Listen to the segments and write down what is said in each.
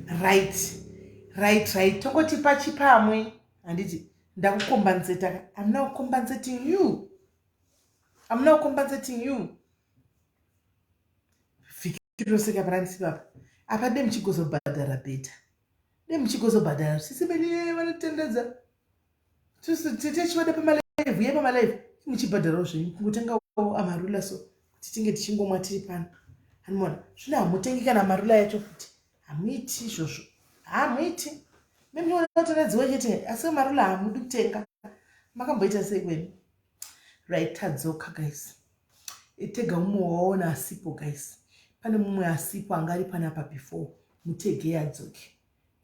Right, right, right. Tongoti pachipamwe, handiti ndakukombanseta ka. I'm now compensating you. I'm now compensating you. Vhiki rose kaparandisi papa. Apa dai muchigozobhadhara better. Dai muchigozobhadhara. Sisi mene vanotendedza. Tichivada pamalive, uye pamalive muchibhadharawo zvenyu kungotengawo amarula so kuti tinge tichingomwa tiri pano. Hanimona zvino hamutengi kana amarula yacho futi. Hamuiti izvozvo. Hamuiti. Mimi munotendedziwa chete asi amarula hamudi kutenga. Makamboita sei kwenu? Right, tadzoka guys. Tega umwe waona asipo guys. Pane mumwe asipo anga ari panapa before. Mutege adzoke.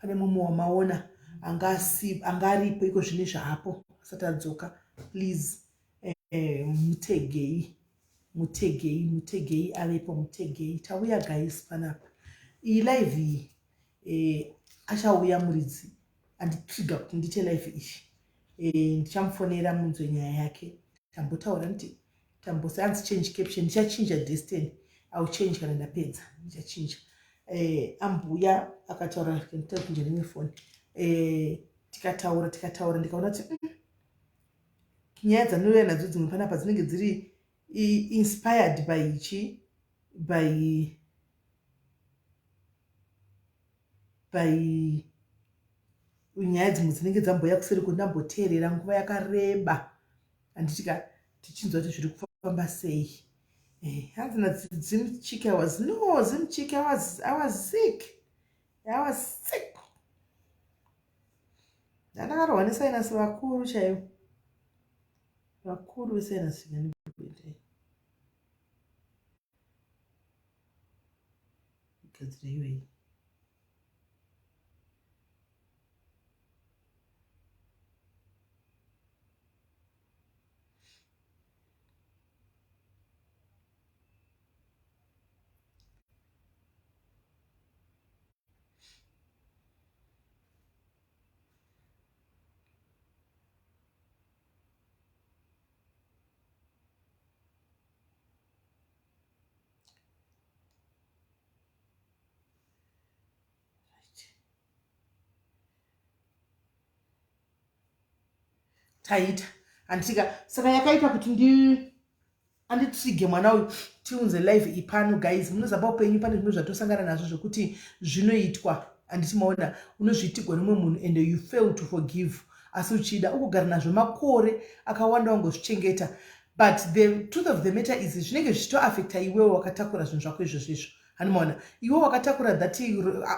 Pane mumwe wamaona anga anga aripo iko zvine zvaapo asati adzoka. Please eh, mutegei. Mutegei, mutegei avepo mutegei. Tauya guys panapa. Iyi live iyi eh, achauya muridzi anditrigger kuti ndiite live iyi. Eh, ndichamufonera munzwe nyaya yake. Tambotaura nditi tambosi anzi change caption ndichachinja destiny. I'll change kana ndapedza ndichachinja. Eh, ambuya akataura nditachinja nemwe foni. Eh, tikataura tikataura ndikaona kuti nyaya dzanouya nadzo dzimwe panapa dzinenge dziri inspired by chi by by nyaya dzimwe dzinenge dzambouya kuseri kuti ndamboteerera nguva yakareba handitika tichinzwa kuti zviri kufamba sei eh, hanzi nadzimchike i was no zimchike I was, i was sick i was sick ndandakarohwa nesainasi vakuru chaivo vakuru vesainasi vanikuendai igadzira iyoyi Taita handitika saka yakaita kuti ndi anditrige mwana uyu tiunze live ipano guys munozamba upenyu pane zvimwe zvatosangana nazvo zvekuti zvinoitwa handiti maona unozviitigwa nemumwe munhu and you fail to forgive asi uchida ukugara nazvo makore akawanda wangozvichengeta but the truth of the matter is zvinenge zvichitoafecta iwewe wakatakura zvinhu zvako izvozvo izvo hanimaona iwe wakatakura that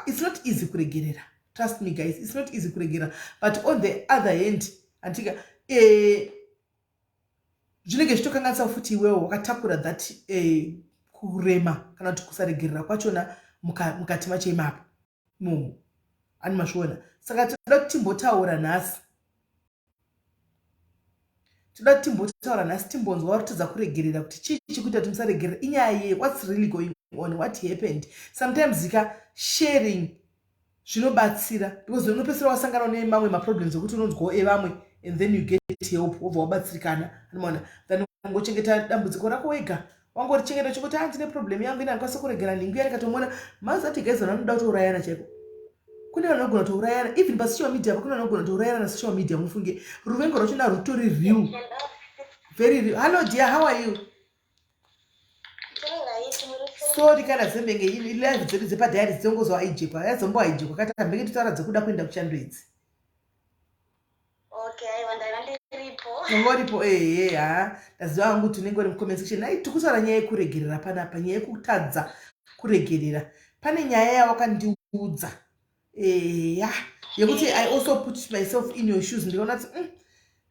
it's not easy kuregerera trust me guys it's not easy kuregerera but on the other hand antika eh, zvinenge zvichitokanganisa futi iwewe wakatakura that eh, kurema kana kuti kusaregerera kwachona mukati macho imapo imomo ani mazviona saka tinoda kuti timbotaura nhasi tinoda kuti timbotaura nhasi timbonzwa varutidza kuregerera kuti chii chikuita kuti musaregerera inyaya yei what's really going on what happened sometimes ka sharing zvinobatsira because unopedzisira wasangana nemamwe maproblems ekuti unonzwawo evamwe and then you get help wobva wabatsirikana anomaona than ungochengeta dambudziko rako wega wangorichengeta uchingoti ah ndine problem yangu ina ndikwanisa kuregera nhingi uya ndikatomuona mazati guys vanhu vanoda kutourayana chaiko kune vanhu vanogona kutourayana even pasocial media pa kune vanhu vanogona kutourayana nasocial media mufunge ruvengo rwachona rutori real very real hello dear how are you Sorry kana dzembenge live dzedu dzepadiary dzongozo haijekwa yadzombo haijekwa kati mbenge totaura dzekuda kuenda kuchando idzi. Okay, aiwa ndaiva ndiripo. Unga uripo ehe ha ndaziva hangu kuti unenge uri mucomment section. Nhai tikutaura nyaya yekuregerera panapa nyaya yekutadza kuregerera. Pane nyaya yawakandiudza eya yekuti i also put myself in your shoes ndikaona kuti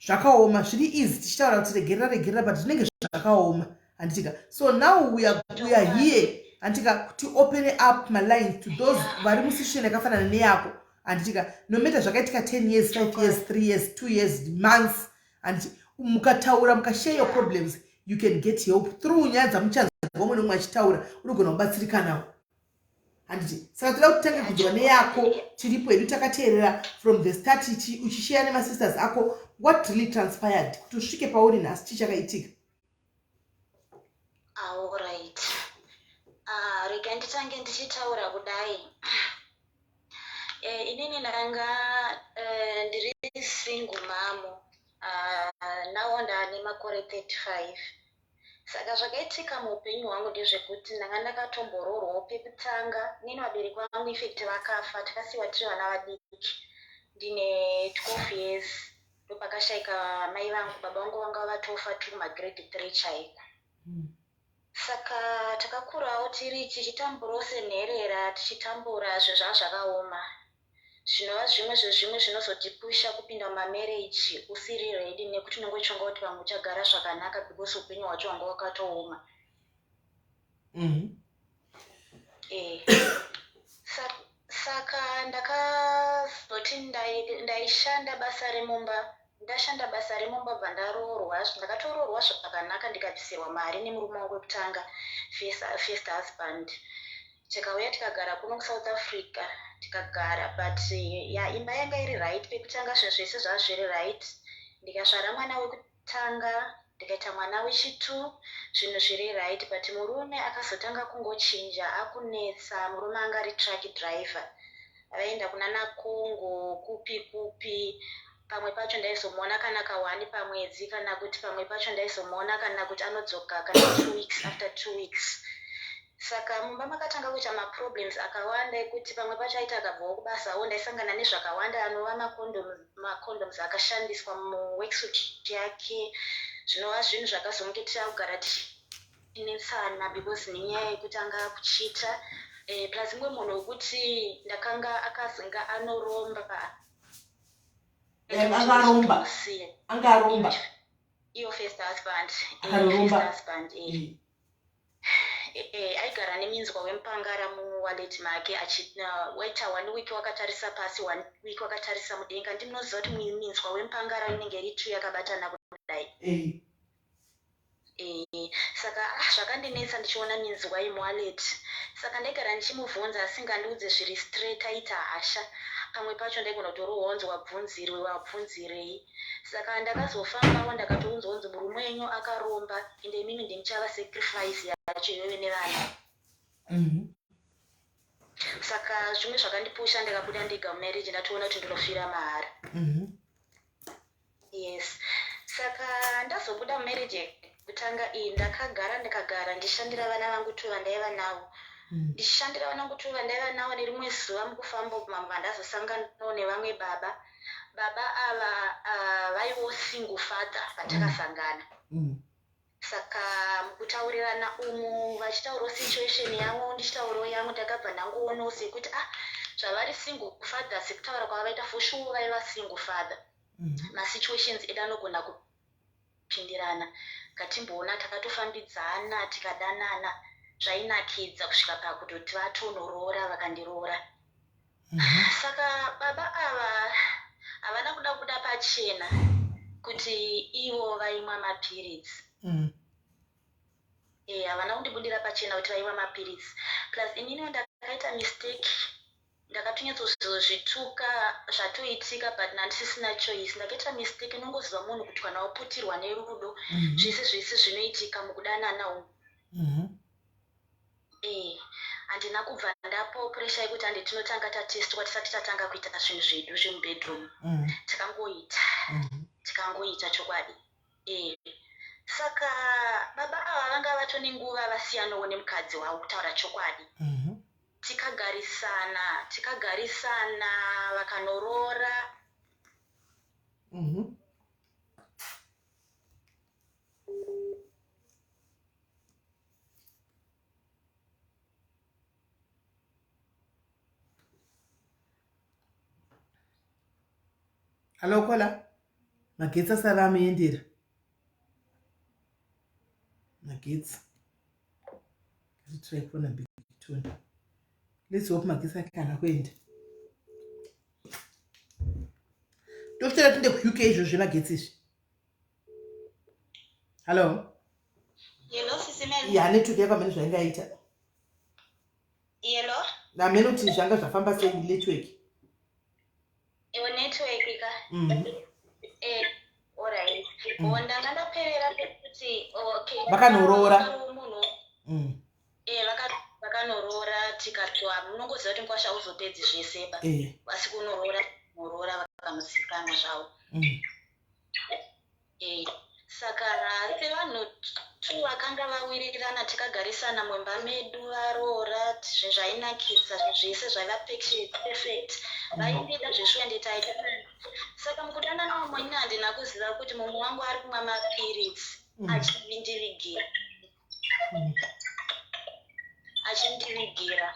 zvakaoma zviri easy tichitaura kuti regerera regerera but zvinenge zvakaoma handitika so now we are here handitika kuti open up malines to those vari musituation yakafanana neyako handitika no matter zvakaitika 10 years 5 years 3 years 2 years months handiti mukataura mukashare your problems you can get help through nyaya dzamuchanzwa umwe neumwe achitaura unogona kubatsirikanawo handiti saka toda kuti tange kunzwa neyako tiripo hedu takateerera from the start uchisheya nemasisters ako what really transpired kuti usvike pauri nhasi chii chakaitika Alright. Ah, rega nditange ndichitaura kudai. Inini ndanga ndiri single mamo. Now ndane makore 35. Saka zvakaitika muupenyu hwangu ndezvekuti ndanga ndakatomboroorwawo pekutanga. Inini vabereki vangu infact vakafa, takasiyiwa tiri vana vadiki. Ndine 12 years ndopakashaika mai vangu, baba vangu vanga vatofa tiri kumagrade 3 chaiko. Saka takakurawo tiri tichitamburawo senherera, tichitambura zvinhu zvanga zvakaoma. Zvinova zvimwe zvezvimwe zvinozotipusha kupinda mumamarriage usiri ready nekuti unenge uchifunga kuti pamwe uchagara zvakanaka because upenyu hwacho hwanga hwakatooma. Saka ndakazoti ndaishanda basa remumba, ndashanda basa remumba bva ndaroorwa, ndakatoroorwa zvakanaka ndikabvisirwa mari nemurume wangu wekutanga, first husband. Tikauya tikagara kuno kuSouth Africa, tikagara, but ya imba yanga iri right pekutanga, zvinhu zvese zvava zviri right. Ndikazvara mwana wekutanga, ndikaita mwana wechitu, zvinhu zviri right, but murume akazotanga kungochinja akunetsa. Murume anga ari truck driver, vaenda kunana Congo kupi kupi. Pamwe pacho ndaizomuona kana ka1 pamwedzi, kana kuti pamwe pacho ndaizomuona kana kuti anodzoka kana 2 weeks, after 2 weeks. Saka mumba makatanga kuita maproblems akawanda ekuti pamwe pacho aiti akabvawo kubasawo ndaisangana nezvakawanda, anova macondoms akashandiswa muworksuit yake, zvinova zvinhu zvakazonge tichakugara tichinetsana because nenyaya yekuti anga akuchita. Plus mumwe munhu wekuti ndakanga akazonga anoromba. Angaromba, angaromba. Iyo first husband. Akaroromba. First husband. Aigara neminzwa wemupangara muwallet make, waita one week wakatarisa pasi, one week wakatarisa mudenga. Ndimunoziva kuti minzwa wemupangara inenge iri two yakabatana kudai. Saka zvakandinetsa ndichiona minzwa yemuwallet. Saka ndaigara ndichimubvunza asingandiudze zviri straight, aita hasha. Pamwe pacho ndaigona kutorohwa, unzi wabvunzirwe, wabvunzirei. Saka ndakazofambawo ndakatounzwa kunzi murume wenyu akaromba, ende imimi ndimuchava sacrifice yacho iwewe nevana. Saka zvimwe zvakandipusha, ndikabuda ndega mumarriage, ndatoona kuti ndinofira mahara. Yes, saka ndazobuda mumarriage yekutanga iyi, ndakagara, ndikagara ndichishandira vana vangu two vandaiva navo. Ndichishandira vana vangu two vandaiva navo, nerimwe zuva mukufamba uku mambo vandazosanganawo nevamwe baba. Baba ava vaiwo single father vatakasangana. Saka mukutaurirana umu, vachitaurawo situation yavo, ndichitaurawo yangu, ndakabva ndangoonawo sekuti ah, zvavari single father, sekutaura kwavavaita, for sure vaiva single father. Masituations edu anogona kupindirana, ngatimboona. Takatofambidzana, tikadanana, zvainakidza kusvika pakutoti vatonoroora, vakandiroora. Saka baba ava havana kuda kubuda pachena kuti ivo vaimwa mapiritsi. Havana kundibudira pachena kuti vaimwa mapiritsi. Plus ininiwo ndakaita mistake, ndakatonyatsozvituka zvatoitika, but nandisisina choice. Ndakaita mistake. Unongoziva munhu kuti kana waputirwa nerudo, zvese zvese zvinoitika mukudanana umu. Handina kubva ndapawo pressure yekuti handi tinotanga tatestwa tisati tatanga kuita zvinhu zvedu zvemubedroom. Tikangoita, tikangoita chokwadi. Saka baba ava vanga vatone nguva vasiyanawo nemukadzi wavo, kutaura chokwadi. Tikagarisana, tikagarisana, vakanoroora. Hallo caller, magetsi asava amuendera magetsi. Try kufona Big Tony. Let's hope magetsi ake kana kuenda. Tofitera tinde kuUK izvo zvemagetsi izvi. Hallo. Hello, Sisi Mel. Ya, network yako amene zvaingaita. Hello. Amene kuti zvanga zvafamba sei network. Iwo network ka. Alright. Oh, ndanga ndaperera pekuti, okay. Vakanoroora. Munhu vakanoroora. Tikatwa munongoziva kuti mukwasha hauzopedzi zvese ba, asi kunoroora muroora vakamuzikanwa zvavo. Saka sevanhu two vakanga vawirirana, takagarisana mumba medu, varoora, zvinhu zvainakisa, zvinhu zvese zvaiva perfect, vaindida zveshuwa, ende taita. Saka mukudanana umwe, ini handina kuziva kuti mumwe wangu ari kumwa mapiritsi achindivigira, achindivigira.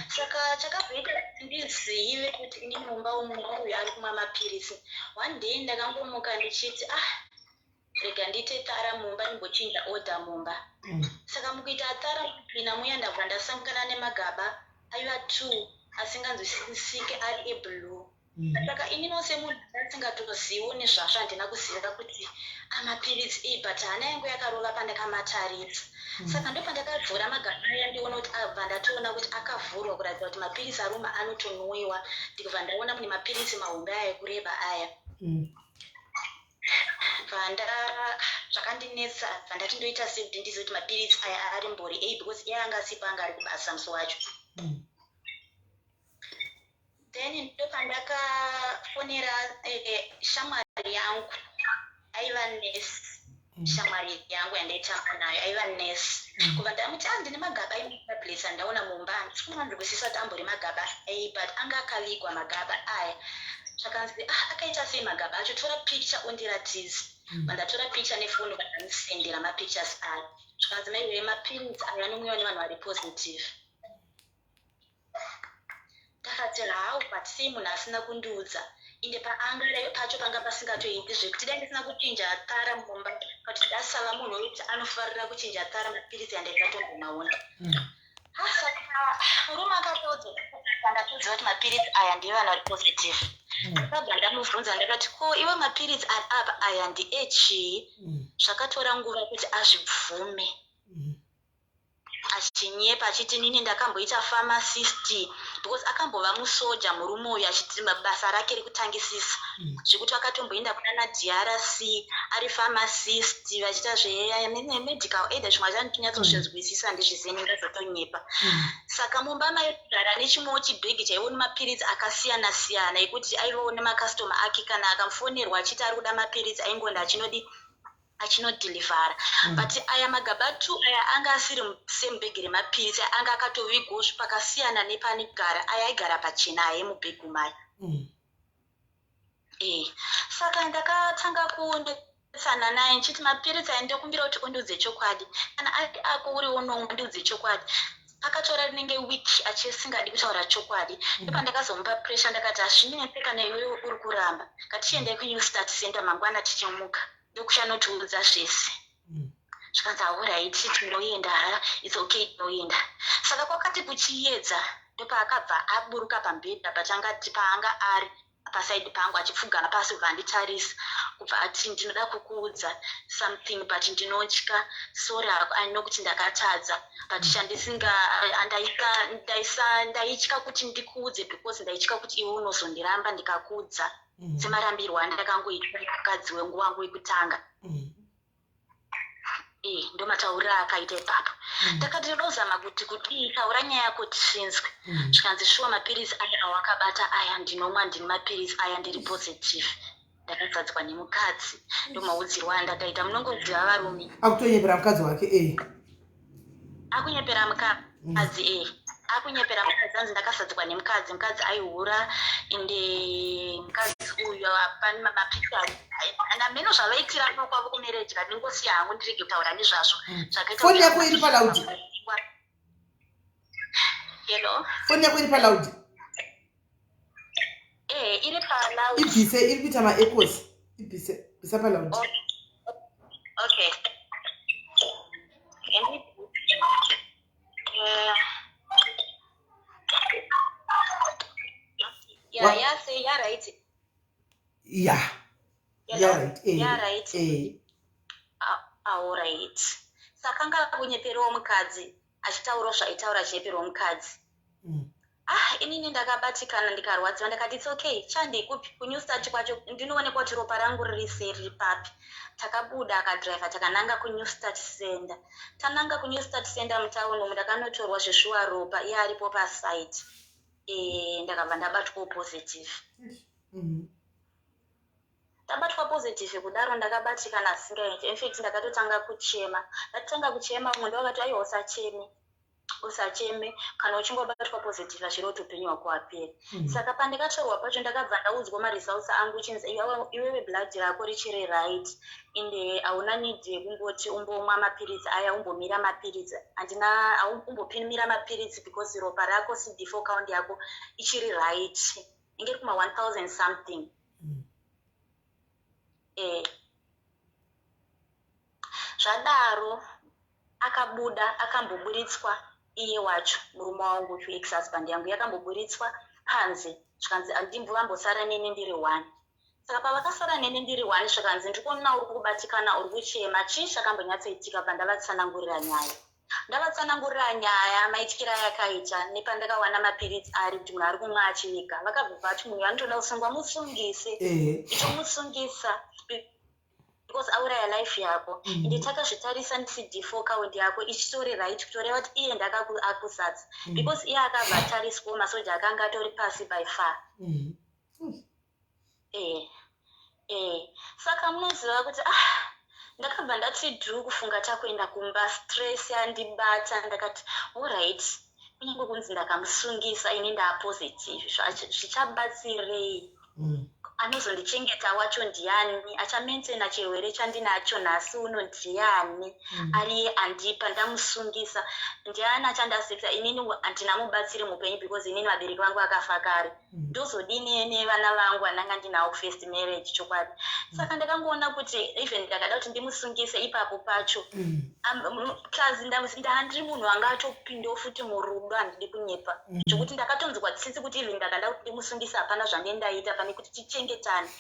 Saka chakabvaita kuti ndizive kuti ini mumba umu uyu ari kumwa mapiritsi, one day ndakangomuka ndichiti, "Ah, rega ndiite thorough mumba, ndimbochinja order mumba." Saka mukuita thorough, mucleana muya, ndabva ndasangana nemagaba aiva two asinganzwisisike, ari eblue. Saka ininiwo semunhu asingatoziviwo nezvazvo, handina kuziva kuti amapiritsi ei, but hana yangu yakarova pandakamatarisa. Saka ndopandakavhura magaba aya, ndiona kuti abva ndatoona kuti akavhurwa kuratidza kuti mapiritsi aruma anotonwiwa. Ndikabva ndaona mune mapiritsi mahombe aya ekureba aya. Bvanda zvakandinetsa, bva ndati ndoita sei kuti ndizive kuti mapiritsi aya ari mbori ei, because iye anga asipo, anga ari kubasa musi wacho. Then ndopandakafonera shamwari yangu aiva nesi. Shamwari yangu yandaitamba nayo aiva nesi. Kubva ndamuti, "A, ndine magaba ematablets andaona mumba, handisi kunyanzwisisa kuti ambori magaba ei, but anga akavigwa magaba aya." Zvakanzi, "Ah, akaita sei magaba acho? Tora picture undiratidze." Vandatora picture nefoni, vandandisendera mapictures aya. Zvikanzi, "Maiwe, mapiritsi aya anomwiwa nevanhu vari positive." Ndakati, "How? But sei munhu asina kundiudza?" Inde paanga pacho panga pasingatoiti zvekuti dai ndisina kuchinja thorough mumba, but ndasava munhu wekuti anofarira kuchinja thorough, mapiritsi andaikatombomaona. Saka murume akatoudza, ndatoziva kuti mapiritsi aya ndevanhu vari positive. Ndakabva ndamubvunza, ndakati, "Ko iwe, mapiritsi ari apa aya ndeechii?" Zvakatora nguva kuti azvibvume, achinyepa achiti, "Nini ndakamboita pharmacist," because akambova musoja murume uyu, achiti basa rake rekutangisisa, zvekuti akatomboenda kunana DRC ari pharmacist, vachiita zvemedical aid. Zvimwe zvanditonyatsozvinzwisisa, handizvizivi, ndingazotonyepa. Saka mumba maigara nechimwewo chibhegi chaivo nemapiritsi akasiyana siyana, ekuti aivawo nemakastoma ake. Kana akafonerwa achiti ari kuda mapiritsi, aingonda achinodi, achinodhilivhara. But aya magaba two aya anga asiri same bhegi remapiritsi, anga akatovigwawo pakasiyana nepanigara aya, aigara pachena aya emubhegi maya. Saka ndakatanga kunetsana naye ndichiti, "Mapiritsi aya, ndokumbira kuti undiudze chokwadi. Kana ari ako uri unomwa, ndiudze chokwadi." Akatora rinenge week achisingadi kutaura chokwadi. Ndopandakazomupa pressure, ndakati, "Hazvinetse, kana iwewe uri kuramba, ngatichiendai kuNew Start Center mangwana tichimuka, ndokuchanotiudza zvese." Zvikanzi, "Alright, tinoenda, ha, it's okay, tinoenda." Saka kwakati kuchiedza, ndopaakabva aburuka pamubhedha pachangati paanga ari paside pangu, achipfugama pasi, kubva anditarisa, kubva ati, "Ndinoda kukuudza something, but ndinotya. Sorry nokuti ndakatadza, but chandisinga ndaitya kuti ndikuudze because ndaitya kuti iwe unozondiramba ndikakuudza, semarambirwo andakangoitwa mukadzi wengu wangu wekutanga." Ndomatauriro akaita ipapo. Ndakati, "Ndoda kuzama kuti kudii? Taura nyaya yako tisvinzwe." Zvikanzi, "Shuwa, mapiritsi aya awakabata aya ndinomwa, ndini mapiritsi aya, ndiri positive, ndakazadzwa nemukadzi." Ndomaudzirwo andakaita. Munongoziva varume. Akutonyepera mukadzi wake e. Akunyepera mukadzi e, akunyepera mukadzi. Anzi, "Ndakazadzwa nemukadzi, mukadzi aihura, ende mukadzi uyu pane mapictures nameno zvavaitira no kwavo kumarriage." Ndingosiya hangu, ndirege kutaura nezvazvo. Zvakaita Foni yako iri paloud. Hello? Foni yako iri paloud. Iri paloud. Ibvise, iri kuita maechoes. Ibvise, bvisa paloud. Okay. And yeah, yeah, say yeah, right. Yeah, right. Yeah, right. All right. Saka anga kunyeperawo mukadzi, achitaurawo zvaitaura, achinyeperawo mukadzi. Ah, inini ndakabatikana, ndikarwadziwa. Ndakati, "It's okay, chandei kupi kuNew Start kwacho, ndinoonekwa kuti ropa rangu riri sei, riri papi." Takabuda, akadhiraivha, takananga kuNew Start Center. Tananga kuNew Start Center mutauni umu, ndakanotorwa zveshuwa ropa, iye aripo pasite. Ndakabva ndabatwawo positive. Ndabatwa positive kudaro, ndakabatikana zvisingaiti. In fact, ndakatotanga kuchema. Ndatanga kuchema, umwe ndovakati, "Aiwa, usacheme, usacheme. Kana uchingobatwa positive, hazviri kuti upenyu hwako hwapera." Saka pandikatorwa pacho, ndakabva ndaudzwa maresults angu, chinzi, "Iwewe blood rako richiri right, ende hauna need yekumboti umbomwa mapiritsi aya, umbomira mapiritsi. Handina umbopimira mapiritsi because ropa rako, CD4 count yako ichiri right, inge iri kuma 1000 something." Zvadaro akabuda, akamboburitswa iye wacho murume wangu, ex husband yangu, yakamboburitswa panze, zvikanzi andimbo vambosara neni ndiri one. Saka pavakasara neni ndiri one, zvikanzi, "Ndikuona uri kubatikana, uri kuchema, chii chakambonyatsoitika?" Pandavatsanangurira nyaya, ndavatsanangurira nyaya maityira yakaita nepandakawana mapiritsi ari kuti munhu ari kumwa achiviga, vakabva vati, "Munhu anotoda kusungwa, musungise." "Itomusungisa because auraya life yako." Ende takazvitarisa, CD4 count yako ichitori right, kutoreva kuti iye ndakaakuzadza, because iye akabva atariswawo, masoja akanga atori pasi by far. Saka munoziva kuti, ah, ndakabva ndati dhuu kufunga takuenda kumba, stress yandibata. Ndakati, "Alright, kunyange kunzi ndakamusungisa, ini ndaapositive, zvichabatsirei? Anozondichengeta wacho ndiani? Achamaintaina chirwere chandinacho nhasi uno ndiani? Ariye andipa, ndamusungisa, ndiani achandasekta? Inini handina mubatsiri mupenyu because inini vabereki vangu vakafa kare. Ndozodini nevana vangu vandanga ndinawo kufirst marriage?" Chokwadi, saka ndakangoona kuti even ndakada kuti ndimusungise ipapo pacho, plus ndandiri munhu anga atopindawo futi murudo, handidi kunyepa, zvokuti ndakatonzwa tsitsi kuti even ndakada kuti ndimusungise, hapana zvandendaita pane kuti tichengetane,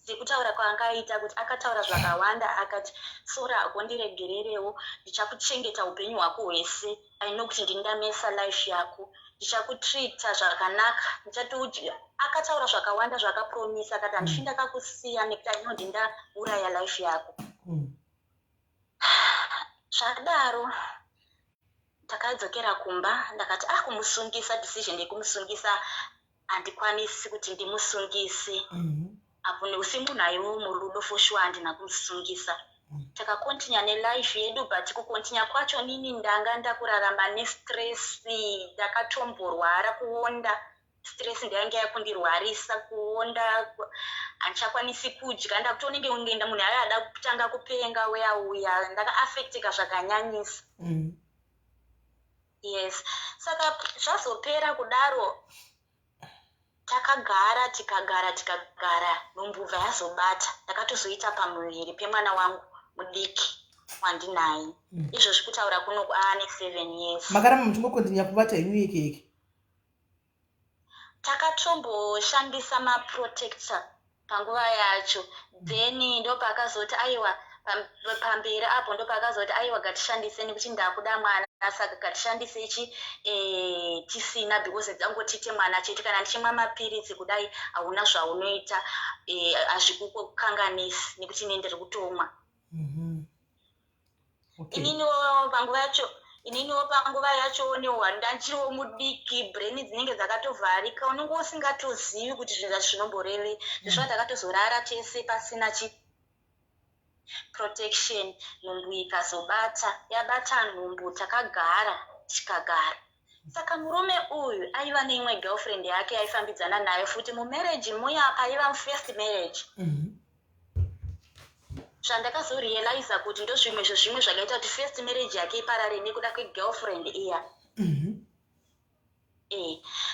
sekutaura kwaangaita kuti akataura zvakawanda, akati, "Sorry hako, ndiregererewo, ndichakuchengeta upenyu hwako hwese. I know kuti ndini ndamesa life yako, ndichakutreata zvakanaka, ndichatodya." Akataura zvakawanda zvakapromisa, akati, "Handifi ndakakusiya nekuti I know ndindauraya life yako." Zvadaro takadzokera kumba. Ndakati, ah, kumusungisa, decision yekumusungisa handikwanisi kuti ndimusungise apo neusi munhu aiwo murudo. For sure handina kumusungisa. Takakontinya nelife yedu, but kukontinya kwacho nini ndanga ndakurarama nestress. Ndakatomborwara, kuonda, stress ndainge yakundirwarisa, kuonda, handichakwanisi kudya, ndakutonenge ungeenda munhu aiva ada kutanga kupenga uya uya. Ndakaaffecteka zvakanyanyisa. Yes, saka zvazopera kudaro, takagara, tikagara, tikagara, nhumbu bva yazobata. Ndakatozoita pamuviri pemwana wangu mudiki wandinaye izvozvi, kutaura kuno aane 7 years. Makaramba muchingokontinya kubata henyu yeke yeke? Takatomboshandisa maprotector panguva yacho, then ndopaakazoti aiwa, pamberi apo ndopaakazoti, "Aiwa, ngatishandise nekuti ndakuda mwana, saka ngatishandise chi tisina, because dzangotiite mwana chete. Kana ndichimwa mapiritsi kudai, hauna zvaunoita, hazvikukanganisi nekuti ine ndiri kutomwa." Ininiwo panguva yacho, ininiwo panguva yacho ndachiriwo mudiki, brain dzinenge dzakatovharika, unenge usingatozivi kuti zvinhu zvacho zvinomborevei. Zvisva takatozorara tese pasina chi protection, nhumbu ikazobata. Yabata nhumbu, takagara, tikagara. Saka murume uyu aiva neimwe girlfriend yake yaifambidzana nayo futi mumarriage muya, paiva mufirst marriage. Zvandakazorealiza kuti ndozvimwe zvezvimwe zvakaita kuti first marriage yake iparare nekuda kwegirlfriend iya.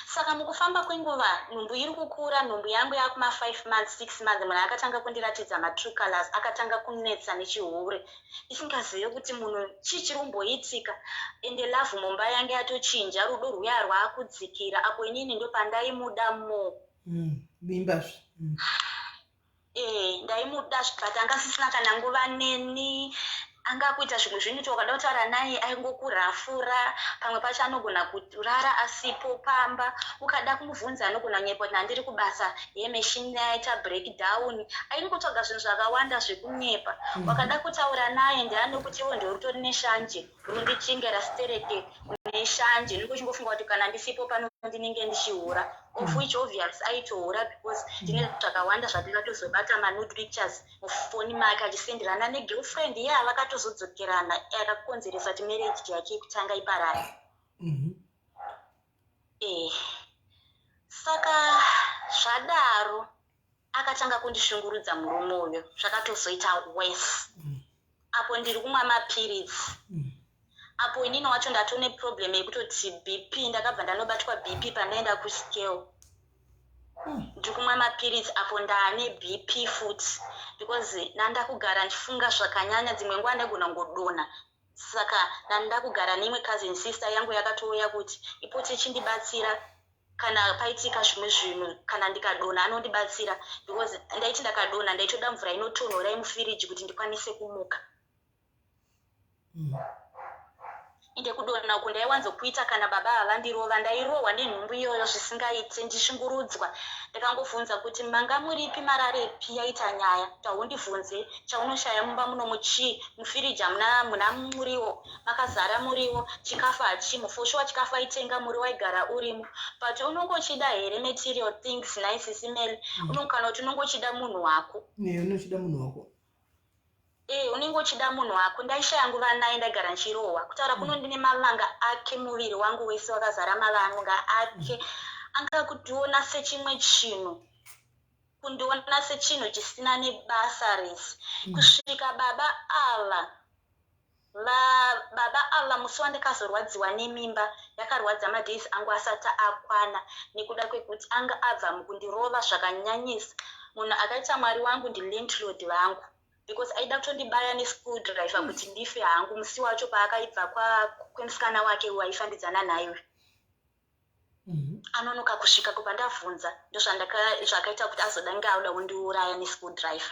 Saka mukufamba kwenguva, nhumbu iri kukura, nhumbu yangu yakuma 5 months, 6 months, munhu akatanga kundiratidza matrue colors. Akatanga kunetsa nechihure, isingazivi kuti munhu chii chiri kumboitika. Ende love mumba yange yatochinja, rudo rwuya rwaakudzikira, apo inini ndopandaimuda more. Mimbazve. Ndaimuda, but anga sisina kana nguva neni. Anga akuita zvimwe zvinhu kuti ukada kutaura naye aingokurafura. Pamwe pacho anogona kurara asipo pamba. Ukada kumubvunza anogona kunyepa kuti handiri kubasa, yemachine yaita breakdown. Aingotsvaga zvinhu zvakawanda zvekunyepa. Wakada kutaura naye ndeanokuti iwe ndiwe utori neshanje, rundichingera stereke, une shanje. Unenge uchingofunga kuti kana ndisipo pano ndinenge ndichihura, of which obvious aitohura, because ndine zvakawanda zvandingatozobata, manude pictures mufoni make achisenderana negirlfriend iye avakatozodzokerana, akakonzeresa kuti marriage yake yekutanga iparare. Saka zvadaro akatanga kundishungurudza murume uyo. Zvakatozoita worse apo ndiri kumwa mapiritsi, apo inini wacho ndatone problem yekutoti BP. Ndakabva ndanobatwa BP pandaenda kuscale. Ndiri kumwa mapiritsi apo ndaane BP futi, because nanda kugara ndichifunga zvakanyanya. Dzimwe nguva ndaigona kungodonha. Saka ndanda kugara neimwe cousin sister yangu yakatouya kuti ipote ichindibatsira kana paitika zvimwe zvinhu. Kana ndikadonha anondibatsira, because ndaiti ndakadonha ndaitoda mvura inotonhora yemufiriji kuti ndikwanise kumuka. Ende kudonha uku ndaiwanzokuita kana baba havandirova. Ndairohwa nenhumbu iyoyo zvisingaiti, ndishungurudzwa. Ndakangobvunza kuti manga muripi, mararepi, yaita nyaya. Taundibvunze chaunoshaya mumba muno muchii? Mufiriji hamuna muna muriwo, makazara muriwo. Chikafu hachimo. For sure chikafu aitenga, muriwo waigara urimo. But unongochida here material things, nhai Sis Melly? Kana kuti unongochida munhu wako? Ne, unochida munhu wako. E, unenge uchida munhu wako. Ndaishaya nguva naye, ndaigara ndichirohwa. Kutaura kuno ndine mavanga ake, muviri wangu wese wakazara mavanga ake. Anga kundiona sechimwe chinhu, kundiona sechinhu chisina nebasa rese, kusvika baba ava musi wandakazorwadziwa nemimba yakarwadza, madays angu asati akwana, nekuda kwekuti anga abva mukundirova zvakanyanyisa. Munhu akaita mwari wangu ndilandlord vangu, because aida kutondibaya nescrewdriver kuti ndife hangu musi wacho paakaibva kwemusikana wake waifambidzana naye. Anonoka kusvika kubva ndabvunza, ndozvakaita kuti azoda nge auda kundiuraya nescrewdriver.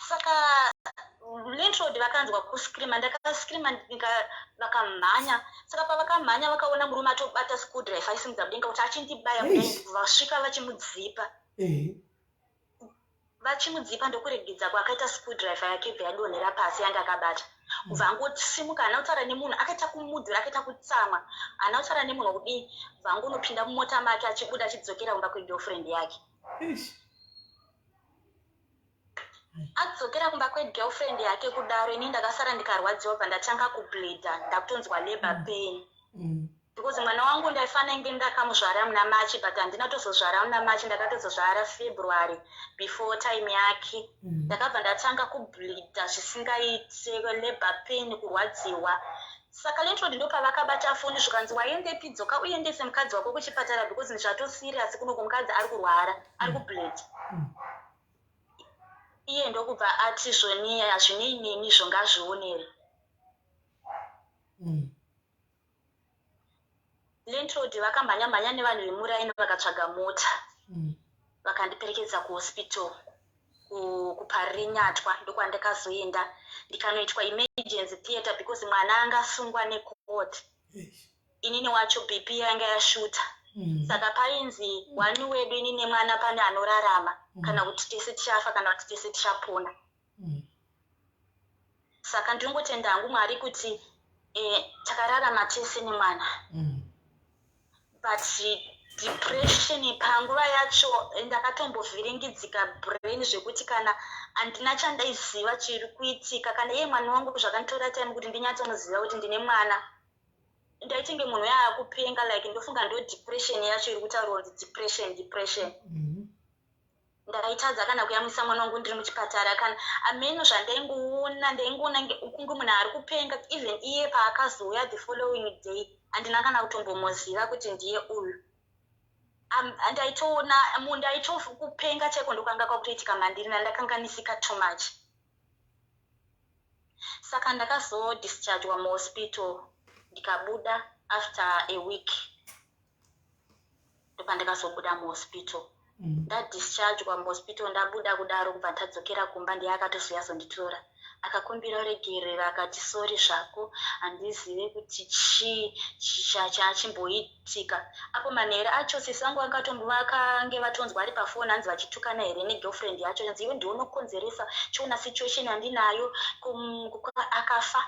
Saka landlord vakanzwa kuscreama, ndakascreama, vakamhanya. Saka pavakamhanya vakaona murume atobata screwdriver, aisimudza mudenga kuti achindibaya kudai. Vasvika vachimudzipa, vachimudzipa, ndokuregedza kwakaita screwdriver yake bva yadonhera pasi yandakabata. Kubva angosimuka, haana kutaura nemunhu, akaita kumudzira, akaita kutsamwa, haana kutaura nemunhu wokudii. Bva angonopinda mumota make, achibuda achidzokera kumba kwegirlfriend yake. Adzokera kumba kwegirlfriend yake kudaro, ini ndakasara ndikarwadziwa. Bva ndatanga kubleeda, ndakutonzwa labor pain, because mwana wangu ndaifanira inge ndakamuzvara muna March, but handina kutozozvara muna March, ndakatozozvara February before time yake. Ndakabva ndatanga kubleeda zvisingaite, labor pain, kurwadziwa. Saka landlord ndopavakabata foni, zvikanzi, "Waendepi? Dzoka uendese mukadzi wako kuchipatara, because zvatoserious kuno, kumukadzi ari kurwara, ari kubleeda." Iye ndokubva ati, "Zvoni hazvinei neni, zvongazvionere." Landlord vakamhanya-mhanya nevanhu vemuraini, vakatsvaga mota, vakandiperekedza kuhospital kuParirenyatwa. Ndokwandakazoenda ndikanoitwa emergency theatre, because mwana angasungwa necord. Inini wacho BP yanga yashuta. Saka painzi one wedu, ini nemwana, pane anorarama, kana kuti tese tichafa, kana kuti tese tichapona. Saka ndinongotenda hangu Mwari kuti takararama tese nemwana. But depression panguva yacho ndakatombovhiringidzika brain, zvekuti kana handina chandaiziva chiri kuitika. Kana iye mwana wangu, zvakanditora time kuti ndinyatsomuziva kuti ndine mwana. Ndaitinge munhu yaakupenga, like ndofunga ndo depression yacho iri kutaurwa kunzi depression, depression. Ndaitadza kana kuyamwisa mwana wangu ndiri muchipatara. Kana ameno zvandaingoona, ndaingoona kunge munhu ari kupenga. Even iye paakazouya the following day, handina kana kutombomuziva kuti ndiye uyu. Ndaitoona ndaitokupenga chaiko ndokwanga kwakutoitika mandiri, nandakanganisika too much. Saka ndakazodischargwa muhospital, ndikabuda after a week. Ndopandakazobuda muhospital. Ndadischargwa muhospital, ndabuda kudaro, kubva ndadzokera kumba, ndiye akatozouya azonditora. Akakumbira ruregerero akati sorry zvako handizive kuti chii chachimboitika. Apo manheru acho sisi vangu vakange vatonzwa ari pafoni hanzi vachitukana here negirlfriend yacho hanzi iwe ndiwe unokonzeresa chiona situation yandinayo akafa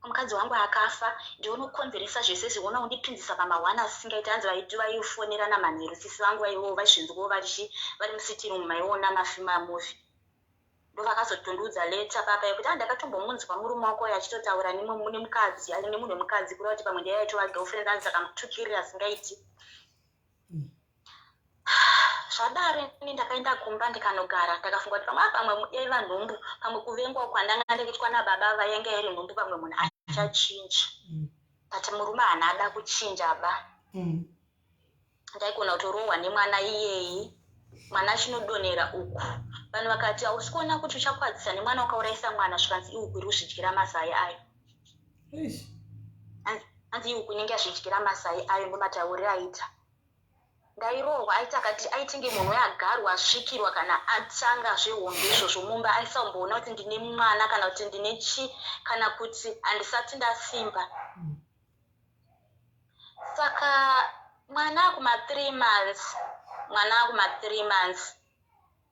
mukadzi wangu akafa ndiwe unokonzeresa zvese izvi wona undipinzisa pamahwani asingaiti hanzi vaiti vaifonerana manheru sisi vangu vaivo vaizvinzwawo vari musitting room maiona mamovie Ndovakazotondiudza later papa yekuti ah ndakatombomunzwa murume wako uyo achitotaura nemukadzi nemunhu wemukadzi kureva kuti pamwe ndiye aitova girlfriend anzi akamutukirira asingaiti. Zvadaro ini ndakaenda kumba ndikanogara ndakafunga kuti pamwe ah pamwe yaiva nhumbu pamwe kuvengwa kwandanga ndakaitwa nababa vainge iri nhumbu pamwe munhu achachinja but murume haana ada kuchinja ba. Ndaigona kutorohwa nemwana iyeyi mwana achinodonhera uku vanhu vakati hausi kuona kuti uchakwadzisa nemwana wakaurayisa mwana zvikanzi ihuku iri kuzvidyira mazai ayo hanzi ihuku inenge yazvidyira mazai ayo ndomatauriro aita ndairohwa aiti akati aitinge munhu weagarwa asvikirwa kana atanga zvehondo izvozvo mumba aisamboona kuti ndine mwana kana kuti ndine chi kana kuti handisati ndasimba mm. Saka mwana akuma 3 months mwana akuma 3 months